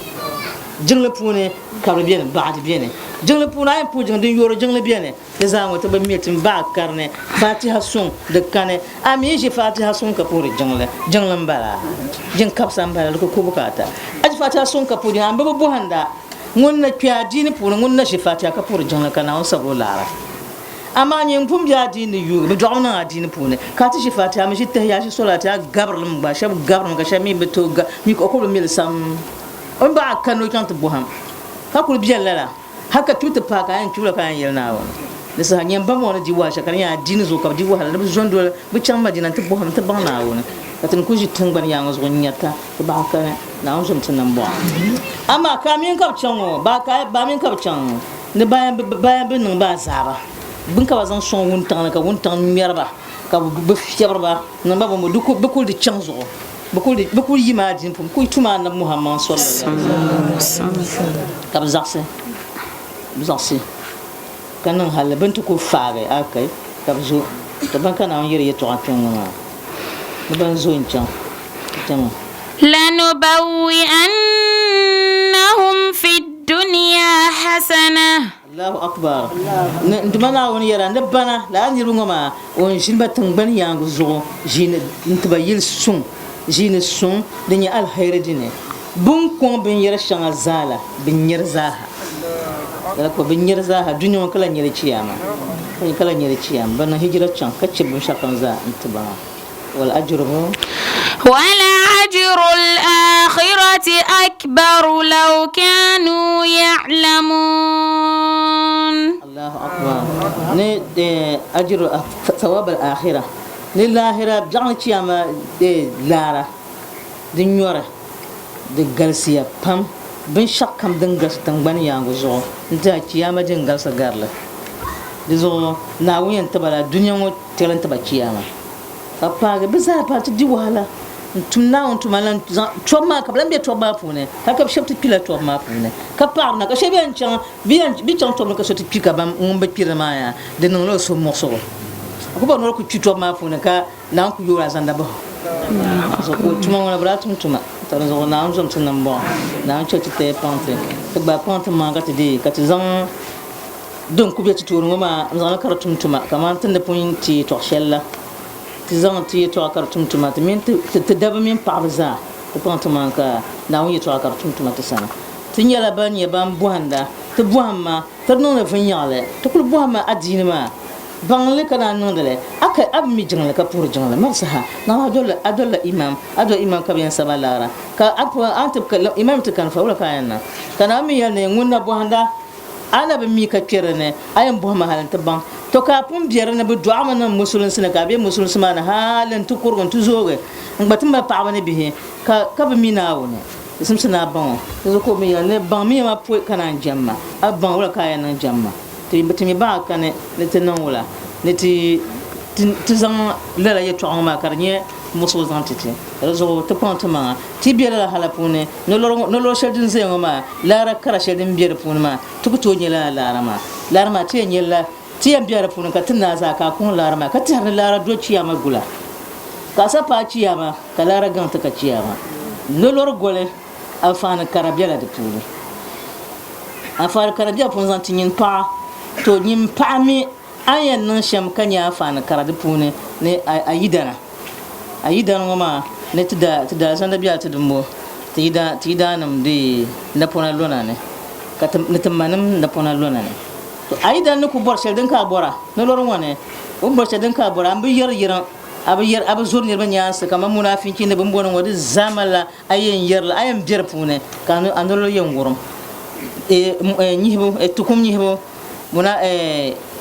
Jiŋli puuni kabili beni, baɣadi beni. Jiŋli puuni a yɛn puhi jiŋli, din yoori jiŋli beni. Di zaa ŋɔ ti bi mi ti baɣa karini Fatiha suŋ di kani. A mi yi ʒi Fatiha suŋ ka puhiri jiŋli, jiŋli m-bala, jiŋ kabisa m-bala, di ku ku bukaata. A ʒi Fatiha suŋ ka puhi jiŋli, a mi bi bɔhinda ŋun na kpe adiini puuni ŋun na ʒi Fatiha ka puhiri jiŋli ka Naawuni sabi o laara. Amaa nyin pun be adiini ni yuugi, bɛ dɔɣimi niŋ adiini puuni ka a ti ʒi Fatiha, a mi ʒi tahiya, a ʒi solati, a gabiri li mi gba, shɛba gabirimi ka shɛba mi bi tooi ga, mi ka o kuli bi mi li sam. O ni baɣa kani o chaŋ ti bɔhim ka kuli beni lala. Hal ka kpibu ti paai ka a yɛn kpibila ka a yɛn yɛli Naawuni. Di saha nyɛ m ba ŋɔ ni di wahala shɛli ka di nyɛ adiini zuɣu ka bɛ di wahala ni bɛ zo n-doli bɛ chaŋ Madina nti bɔhim nti baŋ Naawuni. Ka ti ni kuli ʒi tiŋgbani yaŋɔ zuɣu n-nyarita ti baɣa kani Naawuni zom ti nambɔɣu. Amaa ka a mini ka bɛ chaŋ ŋɔ, ba ka a mini ka bɛ chaŋ ŋɔ ni bayan bi niŋ ba azaaba bini ka ba zaŋ sɔŋ wuntaŋ ni ka wuntaŋ ŋmɛri ba ka bɛ fiɛbiri ba niŋ ba bɔmbo bɛ kuli di chaŋ zuɣu. Bɛ kul yi maa dini puuni, bɛ kul tum Anabi Muhammad sallallahu alaihi wasallam, ka bɛ zaɣisi, bɛ zaɣisi ka niŋ halli, bɛ ni ti kul faagi akai ka bɛ zo. Tɔ ban ka Naawuni yɛri yɛtɔɣa kpɛŋŋɔ maa, ni ban zo n-chaŋ kpɛŋɔ. Lanubawwi'annahum fi dunya hasana. Allahu Akbar! Ni n Duuma Naawuni yɛra, ni bana, lala niriba ŋɔ maa, o ni ʒini ba tiŋgbani yaaŋa zuɣu ʒiini n-ti ba yili suŋ, ʒiini suŋ din nyɛ aliheri dini. Bɛ ni kɔŋ binyɛr shɛŋa zaa la, bɛ nyari zaaha. Lala ka bɛ nyari zaaha dunia ŋɔ ka lahi nyari Chiyaama, ka lahi nyari Chiyaama. Bɛ niŋ hijira chaŋ ka chɛ binshɛɣukam zaa n-ti ba maa. Wal ajruhu. Wal ajrul akhirati akbaru law kanu ya'lamun. Allahu akbar. Ni ajru thawab al akhirah. Ni lahira biɛɣuni chiyaama laara di nyɔri di galisiya pam binshɛɣu kam din galisi tiŋgbani yaangu zuɣu n-ti a chiyaama din galisi garili. Di zuɣu Naawuni yɛn ti ba la dunia ŋɔ tɛli n-ti ba chiyaama, ka paagi bɛ zaa paai ti di wahala n-tum Naawuni tuma la n-zaŋ tɔbu maa, ka bɛ lan be tɔbu maa puuni, hal ka bɛ shɛba ti kpila tɔbu maa puuni, ka paɣiri na, ka shɛba yɛn chaŋ, bɛ yɛn bɛ chaŋ tɔbu ni ka so ti kpi, ka ban ŋun bi kpiri maa yaa, di niŋla o suhumuɣisigu. A ku bɔri ni o ku kpi tɔbu maa puuni, ka Naawuni ku yoori alizanda bahi o zuɣu, ka o tuma ŋɔ na bi daa tum tuma, ka di zuɣu Naawuni zom ti nambɔɣu, Naawuni chɛ ti taya paŋ ti, ti gbaai paŋ ti maŋa ka ti deei, ka ti zaŋ. Din ku be ti tooni ŋɔ maa, n zaŋli ka di tum tuma kamani ti ni pun ti yɛtɔɣ shɛli la. Ti zaŋ ti yɛtɔɣa ka di tum tuma, ti mini ti dabba mini paɣiba zaa ti kpaŋ timaŋa ka Naawuni yɛtɔɣa ka di tum tuma ti sani. Ti nyɛla ban nyɛ ban bɔhinda, ti bɔhimma, ti di niŋdi vinnyaɣili, ti kul bɔhimma adiini maa, baŋ li ka naan niŋdi li. A ka a bi mi jiŋli ka puhiri jiŋli mari saha, naɣila a dolila imam, a doli imam ka bɛ yɛn sab a laara, ka a ti imam ti kani fa, wula ka a yɛn niŋ? Ka Naawuni mi yɛli ni ŋun na bɔhinda A na bi mi ka kpe di ni, a yɛn bɔhimi hali nti baŋ. Tɔ ka a pun be di ni, bɛ dɔɣimi niŋ musulinsi ni, ka a be musulinsi maa ni hali nti kurigi nti zoogi n-gba ti mali paɣaba ni bihi ka ka bi mi Naawuni. Di simsi ni a baŋ o. Di zuɣu ka o mi yɛli ni, Baŋmiya ma pɔi ka naan jɛm ma. A bi baŋ wula ka a yɛn niŋ jɛm ma? Ti ti mi baŋ a kani ni ti niŋ wula ni ti ti zaŋ lala yɛtɔɣa ŋɔ maa ka di nyɛ muɣisigu zaŋ ti ti. Di zuɣu ti kpaŋ timaŋa. Ti be lala hala puuni ni lɔri shɛli din zaya ŋɔ maa, laara kara shɛli din be di puuni maa, ti ku tooi nya lala laara maa. Laara maa ti yɛn nya li la, ti yɛn bela di puuni ka ti naai zaa ka a kɔŋ laara maa, ka tɛhiri ni laara do chiyaama gula. Ka a sa paai chiyaama, ka laara gaŋ ti ka chiyaama. Lɔri goli anfaani kara bela di puuni. Anfaani kara bela puuni zaŋ ti nyin paɣa. To nyin paɣa mi a ni yɛn niŋ shɛm ka nya anfaani kara di puuni ni a yidana. A yidana ŋɔ maa ni ti daa ti daalizanda biɛla ti dimbo ti yidan ti yidaannim di napɔna lɔna ni, ka ti ni ti manim napɔna lɔna ni. To a yidana ni ku bɔri shɛli din ka a bɔra ni lɔri ŋɔ ni, o ni bɔri shɛli din ka a bɔra, a mi bi yɛri yiriŋ, a bi yɛri, a bi zori niriba nyaansi kaman munaafinchi ni bimbɔni ŋɔ, di zaa malila a yɛn yɛri li, a yɛn be di puuni ka a noli yɛn wurim. Nyihibu, tukum nyihibu, muna,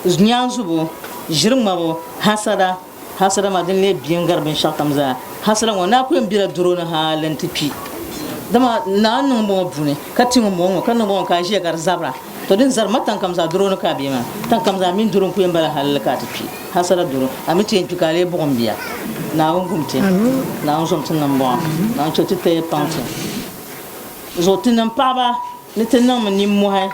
nyaanzubo, ʒiri ŋmabu, hasada, hasada maa din lee bia n-gari binshɛɣukam zaa. Hasada ŋɔ, naa ku yɛn bela doro ni hali nti kpi. Dama naa n-niŋ bɔŋɔ buni, ka ti ŋun bɔŋɔ ŋɔ, ka niŋ bɔŋɔ ka a ʒiya ka di zabira. To din zari ma taŋkam zaa doro ni ka a be maa. Taŋkam zaa mini doro n-ku yɛn bala hali ka a ti kpi. Hasada doro, a mi ti yɛn kpi ka a lee buɣim bia. Naawuni gum ti. Naawuni zom ti nambɔɣu. Naawuni chɛ ti taya paŋ ti. Zuɣu tinim paɣiba ni ti niŋmi nimmohi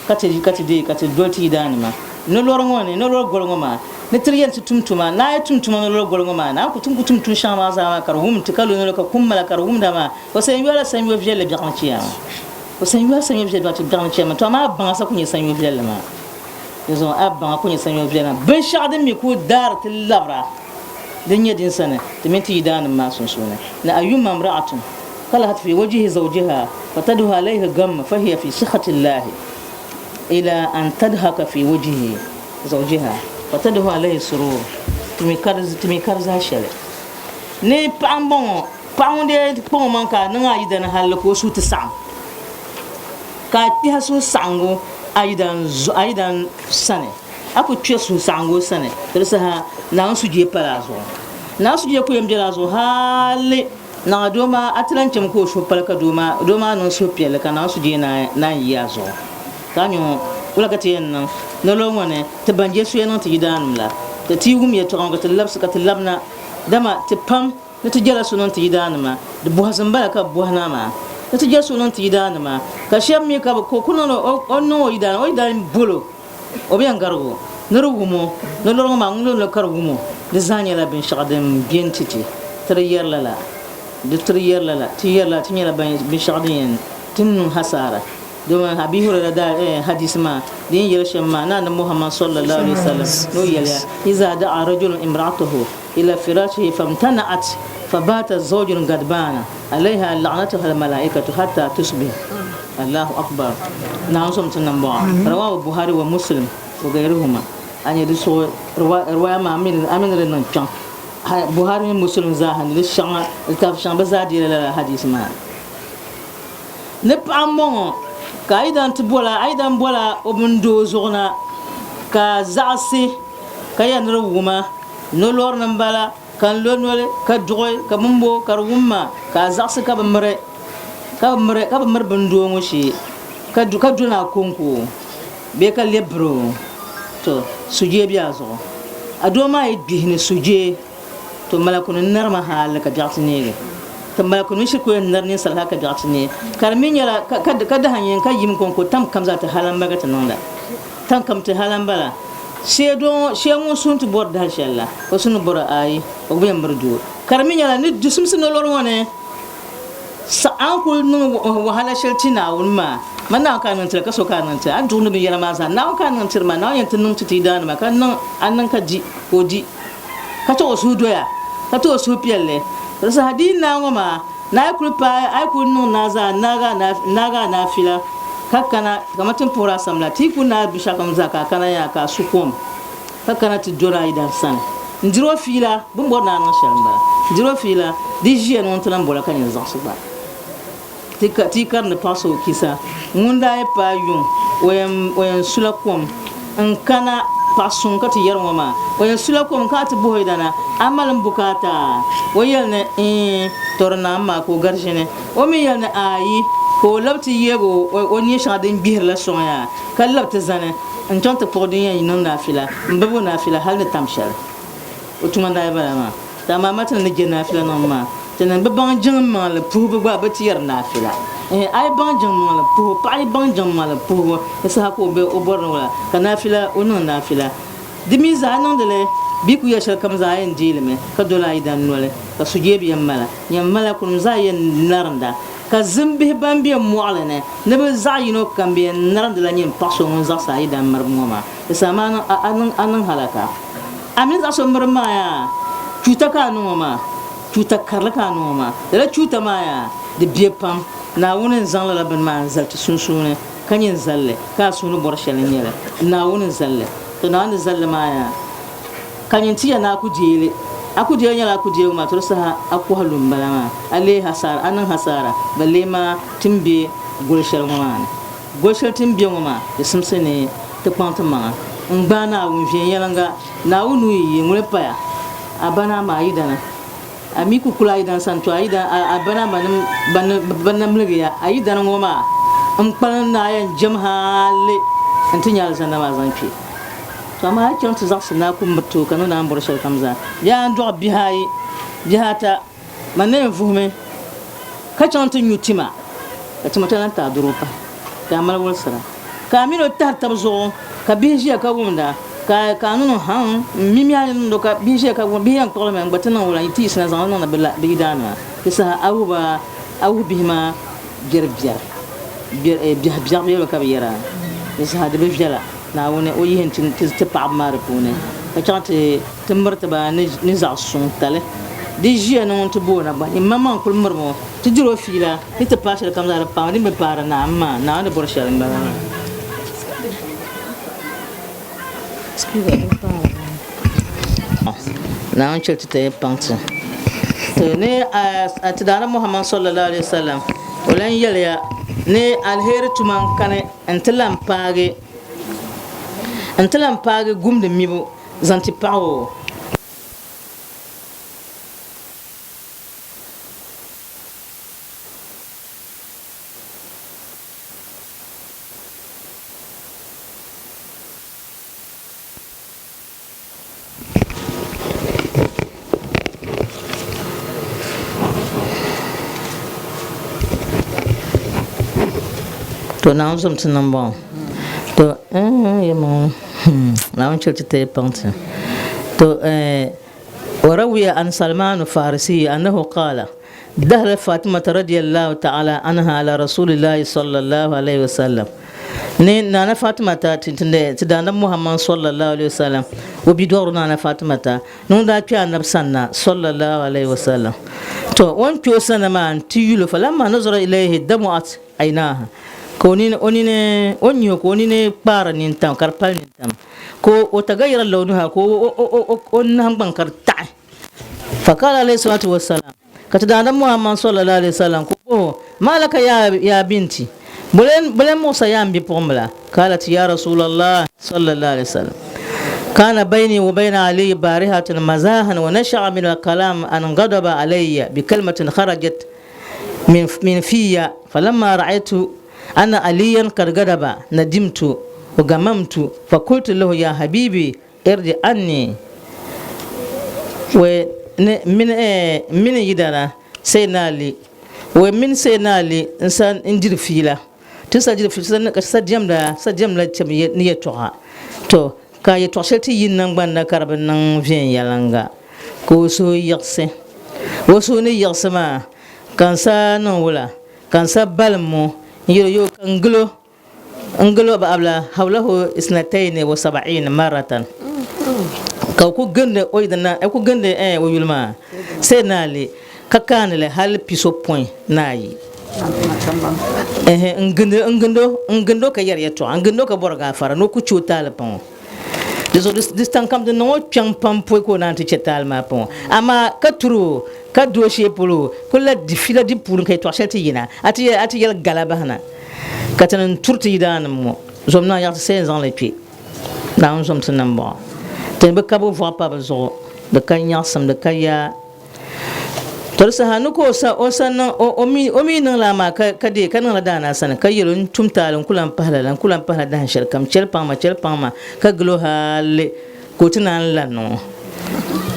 ka ti ka ti deei ka ti doli ti yidaannima nolori ŋɔ ni nolori goli ŋɔ maa ni tiri yɛn ti tum tuma ni a yi tum tuma nolori goli ŋɔ maa ni a ku ti ku tum tuun shɛŋa maa zaa maa ka di wum ti ka lo noli ka kum mala ka di wumda maa o sayin yola sanyo viɛlli biɛɣuni chiyaama o sayin yola sanyo viɛlli biɛɣuni chiyaama to amaa a baŋa sa ku nyɛ sanyo viɛlli maa di zuɣu a baŋa ku nyɛ sanyo viɛlli maa binshɛɣu din mi ku daari ti labira din nyɛ din sani ti mini ti yidaannim maa sunsuuni ni ayuma imra'atun kalahat fi wajhi zawjiha fatadhu alayhi gamma fahiya fi sikhati llahi ila an tadhaka fi wajhi zawjiha fatadhu alayhi surur ti mi ka di zaa shɛli ni paɣa n bɔŋɔ paɣa ŋun dee kpaŋ o maŋ ka a niŋ a yidana halli ka o suhu ti saɣim ka a kpiha suhu saɣingu a yidan sani A ku kpe suhusaɣiŋgu o sani, di di saha Naawuni sujee pala a zuɣu. Naawuni sujee ku yɛn bela a zuɣu hali naɣ doo maa a ti lan chemi ka o suhu pali ka doo maa doo maa niŋ suhupiɛlli ka Naawuni sujee naan yi a zuɣu. Ka a nyo wula ka ti yɛn niŋ nolɔɔ ŋɔ ni ti ban je suya niŋ ti yidaannim la? Ti ti yi wum yɛtɔɣa ŋɔ ka ti labisi ka ti labina, dama ti pam ni ti jɛla so niŋ ti yidaannima, di bɔhisi m-bala ka bɛ bɔhi naa maa, ni ti je so niŋ ti yidaannima, ka shɛba mi ka bɛ ka o ku niŋdi o ni niŋ o yidaana, o yidaana bol o. O bi yɛn garig o ni di wum o, ni lɔri ŋɔ maa ŋun lo ni ka di wum o, di zaa nyɛla binshɛɣu din be n-ti ti. Ti di yɛri lala, di ti di yɛri lala, ti yɛri lala ti nyɛla binshɛɣu din yɛn ti niŋ hasaara. Domin Abi Huraira daa hadiisi maa din yɛli shɛm maa, ni Anabi Muhammad sallallahu alayhi wa sallam ni o yɛliya, Iza da'a rajulun imra'atahu ila firashihi famtana'at fabata zawjun gadbana alayha la'natuha al-mala'ikatu hatta tusbih. Allahu akbar. Naawuni som ti nambɔɣu. Rawahu Buhari wa Muslim wa gairuhuma. A nya di suɣu riwaya maa a mi ni di niŋ kpiɔŋ. Buhari mini Muslim zaaha ni di shɛŋa litaafi shɛŋa bɛ zaa deela lala hadiisi maa. Ni paɣa m-bɔŋɔ ka a yi dan ti bɔla, a yi dan bɔla o bindoo zuɣu na ka zaɣisi ka yɛli ni di wuma, nolori ni m-bala ka n lo noli ka duɣi ka bimbo ka di wum ma ka a zaɣisi ka bi miri ka bi miri ka bi miri bindoo ŋɔ shee ka du ka doli a kɔŋko bee ka lɛbi biri o to sujee be a zuɣu a doo maa yi gbihi ni sujee to malakuni narima hali ka biɛɣu ti neegi ti malakuni shiri ku yɛn nari ninsal hali ka biɛɣu ti neei ka di mi nyɛla ka dahin yini ka yim kɔŋko tam kam zaa ti hali m-bala ka ti niŋda tam kam ti hali m-bala shee doo ŋɔ shee ŋun suhu ti bɔri dahin shɛli la o suhu ni bɔri ayi o gba yɛn miri doo ka di mi nyɛla ni di simsi nolori ŋɔ ni A ni kul niŋ wahala shɛli ti Naawuni maa, man Naawuni ka a niŋ tiri, ka so ka a niŋ tiri. A ni duɣi ni binyɛra maa zaa, Naawuni ka a niŋ tiri maa. Naawuni yɛn ti niŋ ti ti yidaanima, ka niŋ a niŋ ka di, ka o di, ka ti o suhu doya, ka ti o suhupiɛlli. Di saha di yi naai ŋɔ maa, ni a yi kul paai, a yi kul niŋ naa zaa n-naag a naafila, ka kana kaman ti ni puhiri a sam la, ti yi kul naai binshɛɣukam zaa ka a kana yaa ka a su kom. Ka kana ti doli a yidan sani n-dir o fiila, bɛ ni bɔri ni a niŋ shɛli m-bala, n-dir o fiila, di ʒiya ni ŋun ti lan bol a ka nyin zaɣisi gba. Ti yi karindi paɣ so kisa, ŋun daa yi paai yuŋ, o yɛn sula kom n-kana paɣ suŋ ka ti yɛri ŋɔ maa, o yɛn sula kom n-kana ti bɔh o yidana, A mali m bukaata? O yɛli ni, Iin, tɔ di naam maa ka o gari ʒini. O mi yɛli ni, Aai, ka o lab ti yeeg o neen shɛŋa din gbihiri la sɔŋ ya, ka lab ti zani. N chaŋ ti kpuɣi din yɛn niŋ naafila, m-bib o naafila hal ni tam shɛli. O tuma n-daa bala maa. Ti amaa ma ti ni je naafila niŋbu maa, ti ni bi baŋ jiŋ maŋli puhibu gba bi ti yɛri naafila. Ɛɛh, a yi baŋ jiŋ maŋli puhibu, paɣa yi baŋ jiŋ maŋli puhibu, di saha ka o be o bɔri ni wula ka naafila, o niŋ naafila. Di mi zaa niŋdi li bɛ yi ku yɛli shɛlikam zaa a yɛn deei li mi ka doli a yidan noli, ka sujee bi yɛn mala. Nyam malaikunim zaa yɛn narinda. Ka zimbihi ban be mɔɣili ni ni bɛ zaɣ yino kam bɛ yɛn narindila nyin paɣ so ŋun zaɣisi a yidan miribu ŋɔ maa. Di saha maa a niŋ halaka. A mi ni zaɣ so miribu maa yaa, chuuta ka a niŋ o maa. Chuuta karili ka a niŋ o maa. Lala chuuta maa yaa, di be pam. Naawuni n-zaŋ lala bini maa n-zali ti sunsuuni, ka nyin zali li, ka a suhu ni bɔri shɛli n-nyɛ li. Naawuni n-zali li. To Naawuni ni zali li maa yaa, ka nyin ti ya ni a ku deei li. A ku deei li nyɛla a ku deegi maa, to di saha a kɔhi lu m-bala maa. A leei hasaara, a niŋ hasaara, balle maa ti ni be goli shɛli ŋɔ maa ni. Goli shɛli ti ni be ŋɔ maa, di simsi ni ti kpaŋ ti maŋa n-gbaai Naawuni viɛnyɛliŋga. Naawuni nuu yi yi, ŋuni paya? A ba ni a ma a yidana. A mi ku kuli a yidana sani, to a yidana, a ba ni a manim ban na miligi ya a yidana ŋɔ maa n-kpalim ni a yɛn jɛm hali nti nya alizanda maa zaŋ kpe. To amaa a yi chaŋ ti zaɣisi ni a ku miriti o ka niŋdi a ni bɔri shɛlikam zaa, bee a ni dɔɣi bihi ayi, bihi ata, man na yɛn vuhimi ka chaŋ ti nyu tima, ka tima ti lan ti a dɔro pahi, ka a mali wolisira. Ka a min o tahiri tab zuɣu, ka bihi ʒiya ka wumda, ka ka a ni niŋ haŋ m-mimi a ni niŋd o, ka bihi ʒiya ka wumda, bihi yɛn kpuɣi li mi n-gba ti niŋ wula, yi ti yiɣisina zaŋ li niŋdi bɛ yidaanima. Di saha a wuhi ba, a wuhi bihi maa biɛri biɛri, biɛhi biɛɣu bee bɛ ka bɛ yɛra, di saha di bi viɛla. Naawuni o yihi nti ti paɣaba maa di puuni, ka chaŋ ti ti miriti ba ni zaɣ suŋ tali. Di ʒiya ni ŋun ti booni a gba, nyin maŋmaŋ kul mirim o, ti dir o fiila ni ti paai shɛlikam zaa di paami din bi paari Naawuni maa, Naawuni ni bɔri shɛli m-bala maa. Naawuni chɛ ti ti paŋ ti. To ni a ti Daana Muhammad sallallahu alaihi wasallam o lan yɛliya ni aliheri tuma n-kani nti lan paagi n-ti lan paagi gumdi mibu zaŋ ti paɣ o. To Naawuni zom ti niŋ bɔŋɔ to Naawuni chɛ ti ti paŋ ti to وروي عن سلمان الفارسي أنه قال دخل فاطمة رضي الله تعالى عنها على رسول الله صلى الله عليه وسلم ni nana fatima ta ti daana muhammad sallallahu alaihi wasallam o bidɔɣiri nana fatima ta ni ŋun daa kpe anabi sanna sallallahu alaihi wasallam to o ni kpe o sanna maa n-ti yuli falamma nazara ilayhi damu'at aynaha ka o nini o nini o ni nyɛ ka o nini kpaari nintam ka di pali nintam ka o tagayara lawnuha ka o nahingbaŋ ka di taɣi fakala alayhi salatu wasalam Ka ti Daadam Muhammad sallallahu alaihi wasallam ka o bɔh o, Ma laka ya, ya binti? Bole, bole muɣisa ya m bipuɣimbila? Qalat ya Rasulallah sallallahu alaihi wasallam, Kana bayni wa bayna Ali barihatun mazahan wa nasha'a min al-kalam an ghadaba alayya bi kalmatin kharajat min, min fiya falamma ra'aytu anna Aliyan qad ghadaba nadimtu wa gamamtu fa qultu lahu ya habibi Irji anni we ni mini eh mini yidana Sayyidina Ali we mini Sayyidina Ali n sa n diri fiila ti sa diri fiila ka sa diɛmda sa diɛmla chɛm ni yɛltɔɣa to ka yɛltɔɣa shɛli ti yi n nangbani na ka di bi niŋ viɛnyɛliŋga ka o suhu yiɣisi o suhu ni yiɣisi maa ka n sa niŋ wula ka n sa balim o n yɛli o yoo ka n gilo N gili o baɣabila hawlahu isnatayni wa sab'iin marratan ka o ku gindi o yidana o ku gindi eh o yuli maa Sayyidina Ali ka kaani li hali pisopɔin ni ayi ehe n gindi n gindi o n gindi o ka yɛri yɛltɔɣa n gindi o ka bɔri gaafara ni o ku che o taali paŋ o di zuɣu di saŋ kam di niŋ o kpiɔŋ pam pɔi ka o naan ti che taali maa paŋ o amaa ka turi o ka dooshee polo kuli la di fiila di puuni ka yɛltɔɣa shɛli ti yina a ti yɛli gala bahina. Ka ti ni turi ti yidaannim ŋɔ zom na yaɣisi see n-zaŋ li kpe Naawuni zom ti nambɔɣu. Ti ni bi ka bɛ vɔɣu pa bɛ zuɣu, di ka nyaɣisim, di ka yaa. To di saha ni ka o sa o sa niŋ o o mi o mi niŋ lala maa ka ka deei ka niŋla Daanaa sani ka yɛl o, N tum taali, n ku lan pahi lala, n ku lan pahila dahin shɛli kam, chɛli paŋ ma, chɛli paŋ ma, ka gil o hali ka o ti naan lan niŋ o.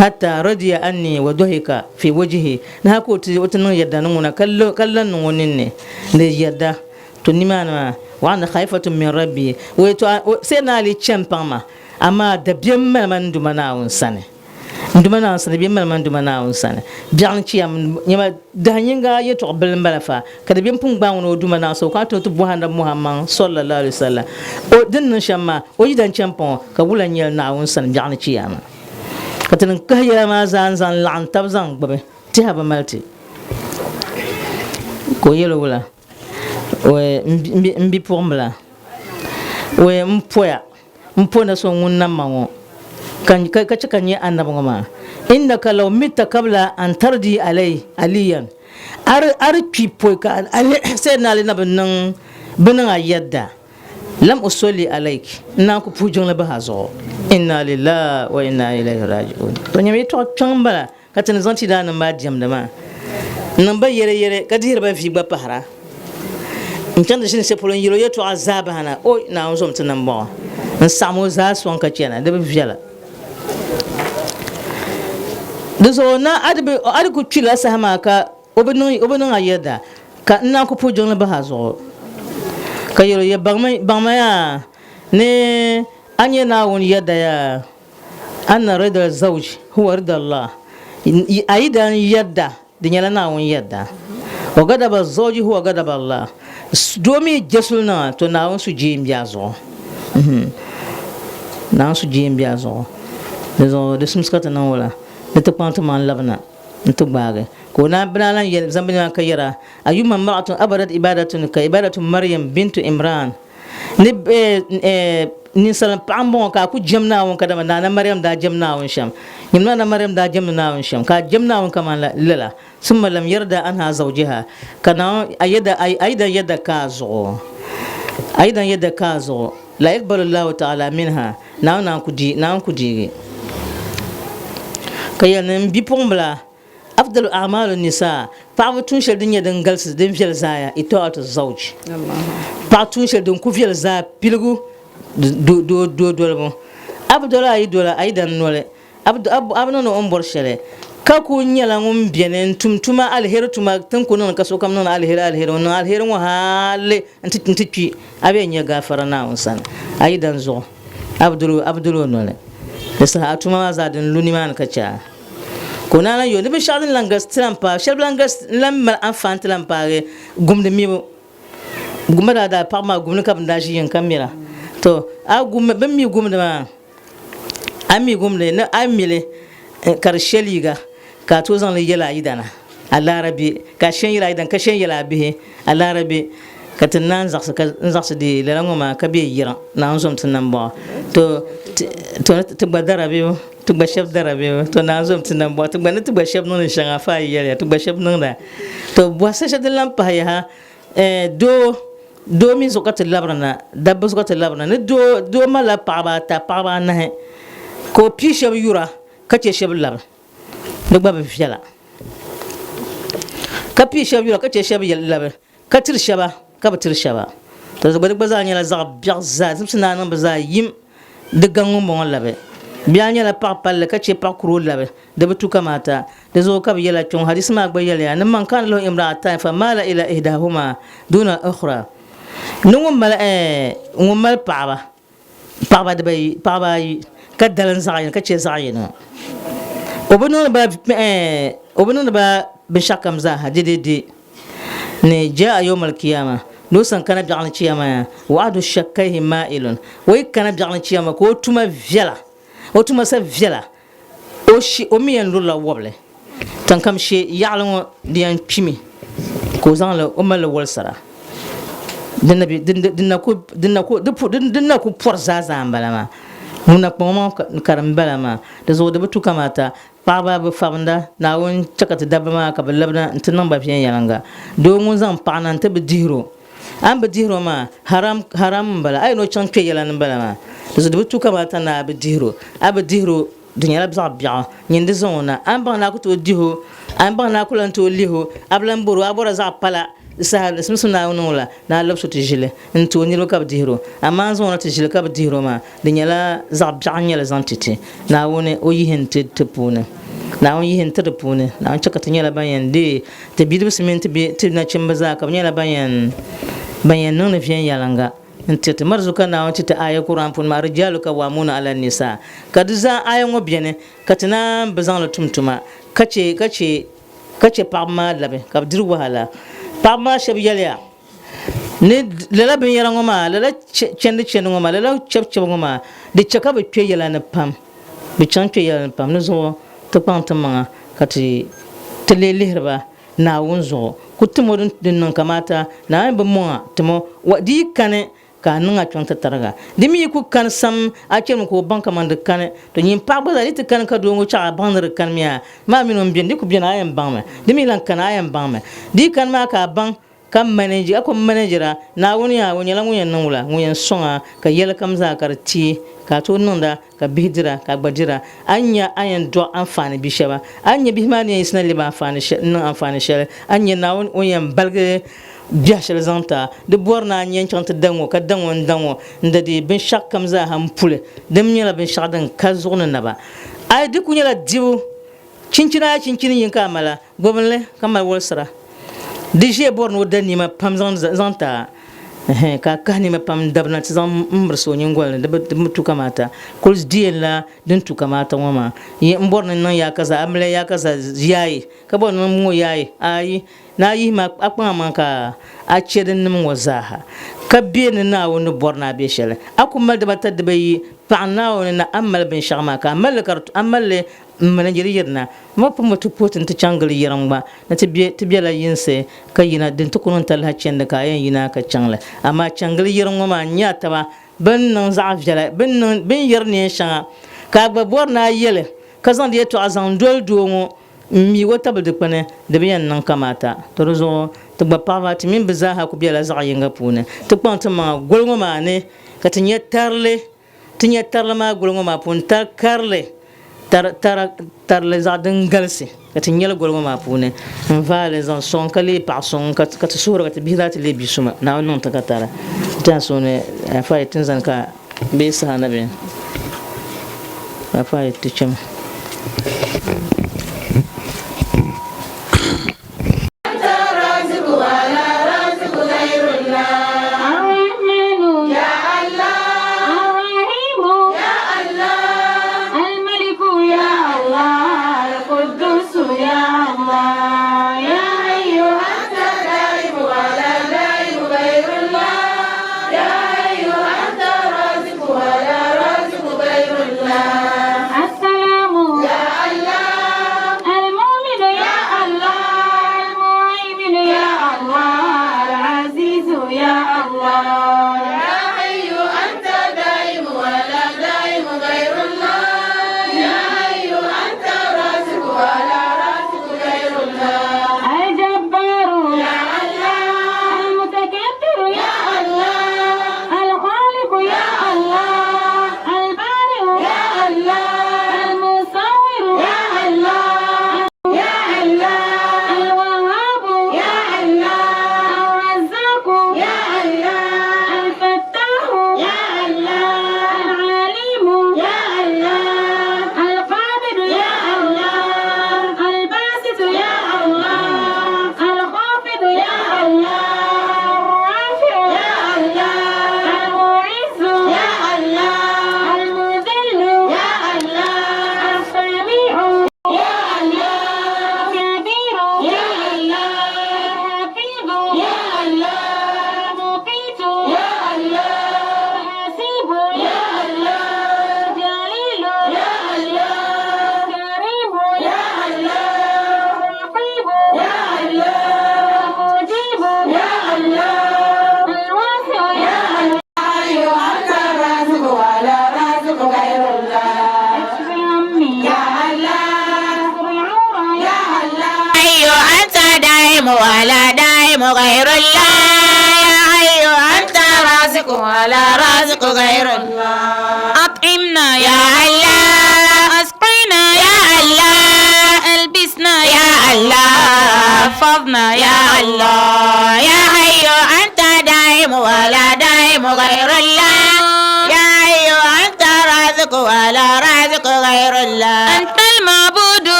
Hatta radiya anni wa dɔhika fi wajihi, ni hal ka o ti o ti niŋ yɛda ni ŋuna ka ka lan niŋ o ninni. Ni yɛda, to nimaani maa, wa ana khaifatun min Rabbi, wee to Sayyidina Ali chɛ m-paŋ ma, amaa dabiɛm mali ma n Duuma Naawuni sani, n Duuma Naawuni sani, dabiɛm mali ma n Duuma Naawuni sani. Biɛɣuni chiya nyama dahin yiŋga yɛtɔɣ bili m-bala fa, ka dabiɛm pun gbaai ŋuni o Duuma Naawuni sani, o kana ti ni o ti bɔhi Anabi Muhammad sallallahu alaihi wasallam o din niŋ shɛm maa, o yi dan chɛ m-paŋ o, ka wula n-nyɛli Naawuni sani biɛɣuni chiyaama? Ka ti ni kahi yɛla maa zaa n-zaŋ laɣim tab zaŋ gbubi. Tɛha bi mali ti. Ka o yɛl o wula, M bipuɣimbila, m poya, m po na so ŋun nam ma ŋɔ, ka chɛ ka n nyɛ anabi ŋɔ maa, innaka law mitta kabla an tardi alai aliyan, a di kpi pɔi ka Sayyidina Ali na bi niŋ bi niŋ a yɛdda. Lam usolli alayk, n naan ku puhi jiŋli bahi a zuɣu. Inna lillahi wa inna ilayhi raji'un. To nyam yɛtɔɣa kpiɔŋ m-bala ka ti ni zaŋ ti daannim maa diɛmdi maa n-niŋ ba yɛreyɛre ka dihiri ba vi gba pahira. N chaŋ ti ʒini shɛli polo n-yɛl o yɛtɔɣa zaa bahi na, O Naawuni zom ti nambɔɣu. N saɣim o zaa sɔŋ ka chana, di bi viɛla. Di zuɣu na a di ku kpi lala saha maa ka o bi niŋ a yɛda, ka n naan ku puhi jiŋli bahi a zuɣu, ka yɛl o, Ya baŋma yaa ni a nyɛ Naawuni yɛda yaa, anna rida zawj huwa rida Allah, a yi dan yɛda di nyɛla Naawuni yɛda, wa gadaba zawji huwa gadaba Allah, doo mi yi je suli niŋ a, to Naawuni sujee m-be a zuɣu. Naawuni sujee m-be a zuɣu. Di zuɣu di simsi ka ti niŋ wula ni ti kpaŋ ti maŋ labina n-ti gbaagi. Ka o naan bɛ naan lan yɛli zaŋ bɛ nina ka yɛra, Ayuma imra'atun abadat ibadatun ka ibadatu Maryam bintu Imran. Ni ninsal paɣa m-bɔŋɔ ka a ku jɛm Naawuni kadama Naana Mariam daa jɛm Naawuni shɛm. Nyini Naana Mariam daa jɛmdi Naawuni shɛm, ka a jɛm Naawuni kaman lala. Summa lam yarda anha zawjiha, ka Naawuni a yidan yɛda ka a zuɣu, a yidan yɛda ka a zuɣu, la yakbalu Allahu ta'ala minha, Naawuni naan ku deei, Naawuni ku deegi. Ka yɛli ni m bipuɣimbila, Afdalu a'maalu nisaa, paɣaba tuun shɛli din nyɛ din galisi din viɛli zaaya, ita'atu zawj, paɣa tuun shɛli din ku viɛli zaa piligu doo dolibu. A bi doli a yi doli a yidan noli, a bi niŋdi o ni bɔri shɛli, ka ku nyɛla ŋun beni n-tum tuma aliheri tuma ti ni ku niŋdi ka sokam niŋdi aliheri aliheri ŋun niŋ aliheri ŋɔ hali nti kpi, a bee n-nya gaafara Naawuni sani a yidan zuɣu, a bi doli o noli. Di saha a tuma maa zaa din lu nimaani ka chɛ a. Ka o naan lan yo ni binshɛɣu din lan galisi ti lan paai, shɛli bi lan galisi n-lan mali anfaani ti lan paagi gumdi mibu. Gumba daa daa paɣiba maa gumdi ka bɛ ni daa ʒi yiŋ ka mira. To, a gummi, bɛ ni mi gumdi maa, a mi gumdi ni a mi li ka di she liiga ka a tooi zaŋ li yɛl a yidana, a laara be, ka a she n-yɛl a yidana, ka she n-yɛl a bihi, a laara be. Ka ti naan zaɣisi ka n zaɣisi deei lala ŋɔ maa ka be yiriŋ Naawuni zom ti nambɔɣu. To, to ti gba dara bɛ Ti gba shɛba dara bɛ to naan zom ti nambɔɣu. Ti gba ni ti gba shɛba niŋdi shɛŋa fa yi yɛliya ti gba shɛba niŋda. To bɔhisi shɛli din lan pahi yaha, eh, doo, doo mi zuɣu ka ti labiri na, dabba zuɣu ka ti labiri na. Ni doo, doo malila paɣaba ata, paɣaba anahi ka o pii shɛba yura ka chɛ shɛba labi. Di gba bi viɛla. Ka pii shɛba yura ka chɛ shɛba labi. Ka tiri shɛba, ka bi tiri shɛba. To di gba zaa nyɛla zaɣ biɛɣu zaa, zimsi naa niŋ bɛ zaa yim di gaŋ ŋumbɔŋɔ labi. Bɛ a nyɛla paɣ palli ka chɛ paɣ kuro labi, di bi tu kamaata. Di zuɣu ka bɛ yɛla kpiɔŋ. Hadisi maa gba yɛliya, ni man kana lahu imra'atani fa maala ila ihdahuma duna ukhra. Ni ŋun mali, eh, ŋun mali paɣaba, paɣaba dibayi, paɣaba ayi, ka dalim zaɣ yini ka chɛ zaɣ yini. O bi niŋdi ba, eh, o bi niŋdi ba binshɛɣukam zaaha dɛdɛdɛ. Ni jaa yawmal kiyama, ni o san kana biɛɣuni chiyama ya, wa ahdu shakkaihi ma'ilun, o yi kana biɛɣuni chiyama ka o tuma viɛla, o tuma sa viɛla, o shi, o mi yɛn lurila wɔbili. Tiŋkam she yaɣili ŋɔ di yɛn kpimi ka o zaŋ li, o mali li wolisira. Din na bi, din, din na ku, din na ku, di pu, din, din na ku pɔri zaa zaa m-bala maa. Ŋun na kpaŋ o maŋ ka di m-bala maa. Di zuɣu di bi tu kamaata Paɣiba bi fabinda, Naawuni chɛ ka ti dabba maa ka bɛ labina nti niŋ ba viɛnyɛliŋga. Doo ŋun zaŋ paɣa na nti bi dihir o, a ni bi dihir o maa, haram, haram m-bala. A yi ni o chaŋ kpe yɛla ni m-bala maa. Di zuɣu di bi tu kamaata ni a bi dihir o. A bi dihir o, di nyɛla zaɣ biɛɣu. Nyin di zaŋ o na. A ni baŋ ni a ku tooi dih o, a ni baŋ ni a ku lan tooi lih o, a bi lan bɔr o, a bɔrila zaɣ pala. Di saha di simsim Naawuni niŋ o la ni a labis o ti ʒili n-ti o niriba ka bɛ dihir o. Amaa n zaŋ o na ti ʒili ka bɛ dihir o maa, di nyɛla zaɣ biɛɣu n-nyɛ li zaŋ ti ti. Naawuni o yihi n-ti ti puuni. Naawuni yihi n-ti di puuni. Naawuni chɛ ka ti nyɛla ban yɛn deei ti bidibisi mini ti bihi, ti nachimba zaa ka bɛ nyɛla ban yɛn ban yɛn niŋdi viɛnyɛliŋga n-tiri ti. Mari zuɣu ka Naawuni ti ti aaya Kur'an puuni maa, Rijalu kawwamuuna ala nisaa. Ka di zaa aaya ŋɔ beni ka ti naan bi zaŋ li tum tuma ka chɛ ka chɛ ka chɛ paɣaba maa labi ka bɛ diri wahala. Paɣaba maa shɛba yɛliya ni lala binyɛra ŋɔ maa, lala chɛndi chɛndi ŋɔ maa, lala chɛbu chɛbu ŋɔ maa di chɛ ka bɛ kpe yɛla ni pam, bɛ chaŋ kpe yɛla ni pam. Ni zuɣu ti kpaŋ ti maŋa ka ti Ti lee lihiri ba Naawuni zuɣu ku tim o din niŋ kamaata, Naawuni bi mɔŋ a, tim o, wa di yi kani ka a niŋ a kpiɔŋ ti tariga. Di mi yi ku kani sam, a chɛrimi ka o baŋ kaman di kani. To nyin paɣa gba zaa, di yi ti kani ka doo ŋɔ chaɣ a baŋ ni di kanimi yaa, maa mini o m-beni, di ku beni a yɛn baŋmi. Di mi lan kani a yɛn baŋmi. Di yi kani maa ka a baŋ ka manage, a ku manajira, Naawuni yaa, o nyɛla ŋun yɛn niŋ wula? Ŋun yɛn sɔŋ a ka yɛli kam zaa ka di teei ka a tooi niŋda ka bihi dira ka a gba dira. A ni nya a ni yɛn dɔɣi anfaani bi shɛba, a ni nya bihi maa ni yɛn yiɣisina lebi anfaani shɛli, n-niŋ anfaani shɛli, a ni nya Naawuni o ni yɛn baligi biɛhi shɛli zaŋ ti a. Di bɔri ni a ni yɛn chaŋ ti da ŋɔ ka da ŋɔ n-da ŋɔ n-da deei binshɛɣukam zaa ha m-puli, di mi nyɛla binshɛɣu din ka zuɣu ni naba. A yi di kul nyɛla dibu chinchini a yi chinchini yini ka a mali a, Gbubinli ka mali wolisira. Di ʒiya bɔri ni o da nima pam zaŋ ti a, ɛhɛn, ka a kahi nima pam n-dabina ti zaŋ m-mirisi o nyingoli ni, di bi tu kamaata. Kuli di yɛn la din tu kamaata ŋɔ maa. M bɔri ni n niŋ yaakaza, a mali yaakaza yaayi, ka bɔri ni n ŋɔ yaayi, ayi, ni a yihi ma a kpaŋ amaŋ ka a chɛ din nim ŋɔ zaaha, ka be ni Naawuni ni bɔri ni a be shɛli. A ku mali dibata dibayi paɣi Naawuni ni a ni mali binshɛɣu maa, ka a mali li ka di tu, a mali li M mini yili yirina, m pun bi ti puhi ti ni ti chaŋ gili yiriŋ gba, ni ti be, ti bela yinsi ka yina, din ti ku niŋ talahi chandi ka a yɛn yina ka chaŋ li. Amaa chaŋ gili yiriŋ ŋɔ maa n-nyɛ a taba bɛ ni niŋ zaɣ viɛla, bɛ ni niŋ, bɛ ni yiri neen shɛŋa, ka a gba bɔri ni a yɛli, ka zaŋ di yɛtɔɣa zaŋ doli doo ŋɔ m-miig o tabili dikpini, di bi yɛn niŋ kamaata. To di zuɣu, ti gba paɣiba, ti mini bɛ zaaha ku bela zaɣ yiŋga puuni. Ti kpaŋ ti maŋa goli ŋɔ maa ni ka ti nya tarili. Ti nya tarili maa goli ŋɔ maa puuni, tar karili, tar, tara, tarili zaɣ din galisi ka ti nyɛli goli ŋɔ maa puuni n-vaai li zaŋ sɔŋ ka leei paɣ suŋ ka, ka ti suhiri ka ti bihi zaa ti leei bi suma. Naawuni niŋ ti ka tara. Ti a suuni afa yi ti ni zani ka bee saha na beni afa yi ti chɛmi.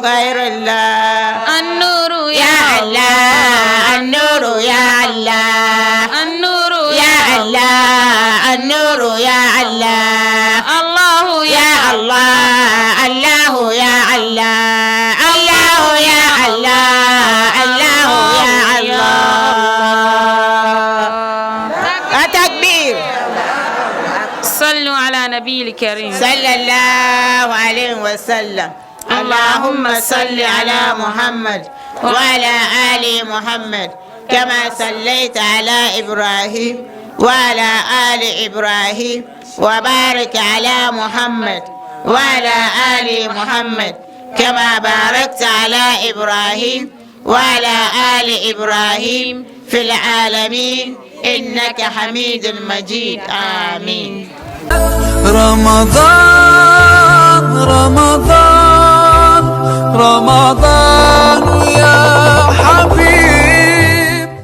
غير الله. النور يا الله، النور يا الله، النور يا الله، النور يا الله، الله يا الله، الله يا الله، الله يا الله، الله يا الله. التكبير. صلوا على نبي الكريم صلى الله عليه وسلم. اللهم صل على محمد وعلى آل محمد كما صليت على إبراهيم وعلى آل إبراهيم، وبارك على محمد وعلى آل محمد كما باركت على إبراهيم وعلى آل إبراهيم في العالمين إنك حميد مجيد. آمين. رمضان رمضان رمضان يا حبيبي.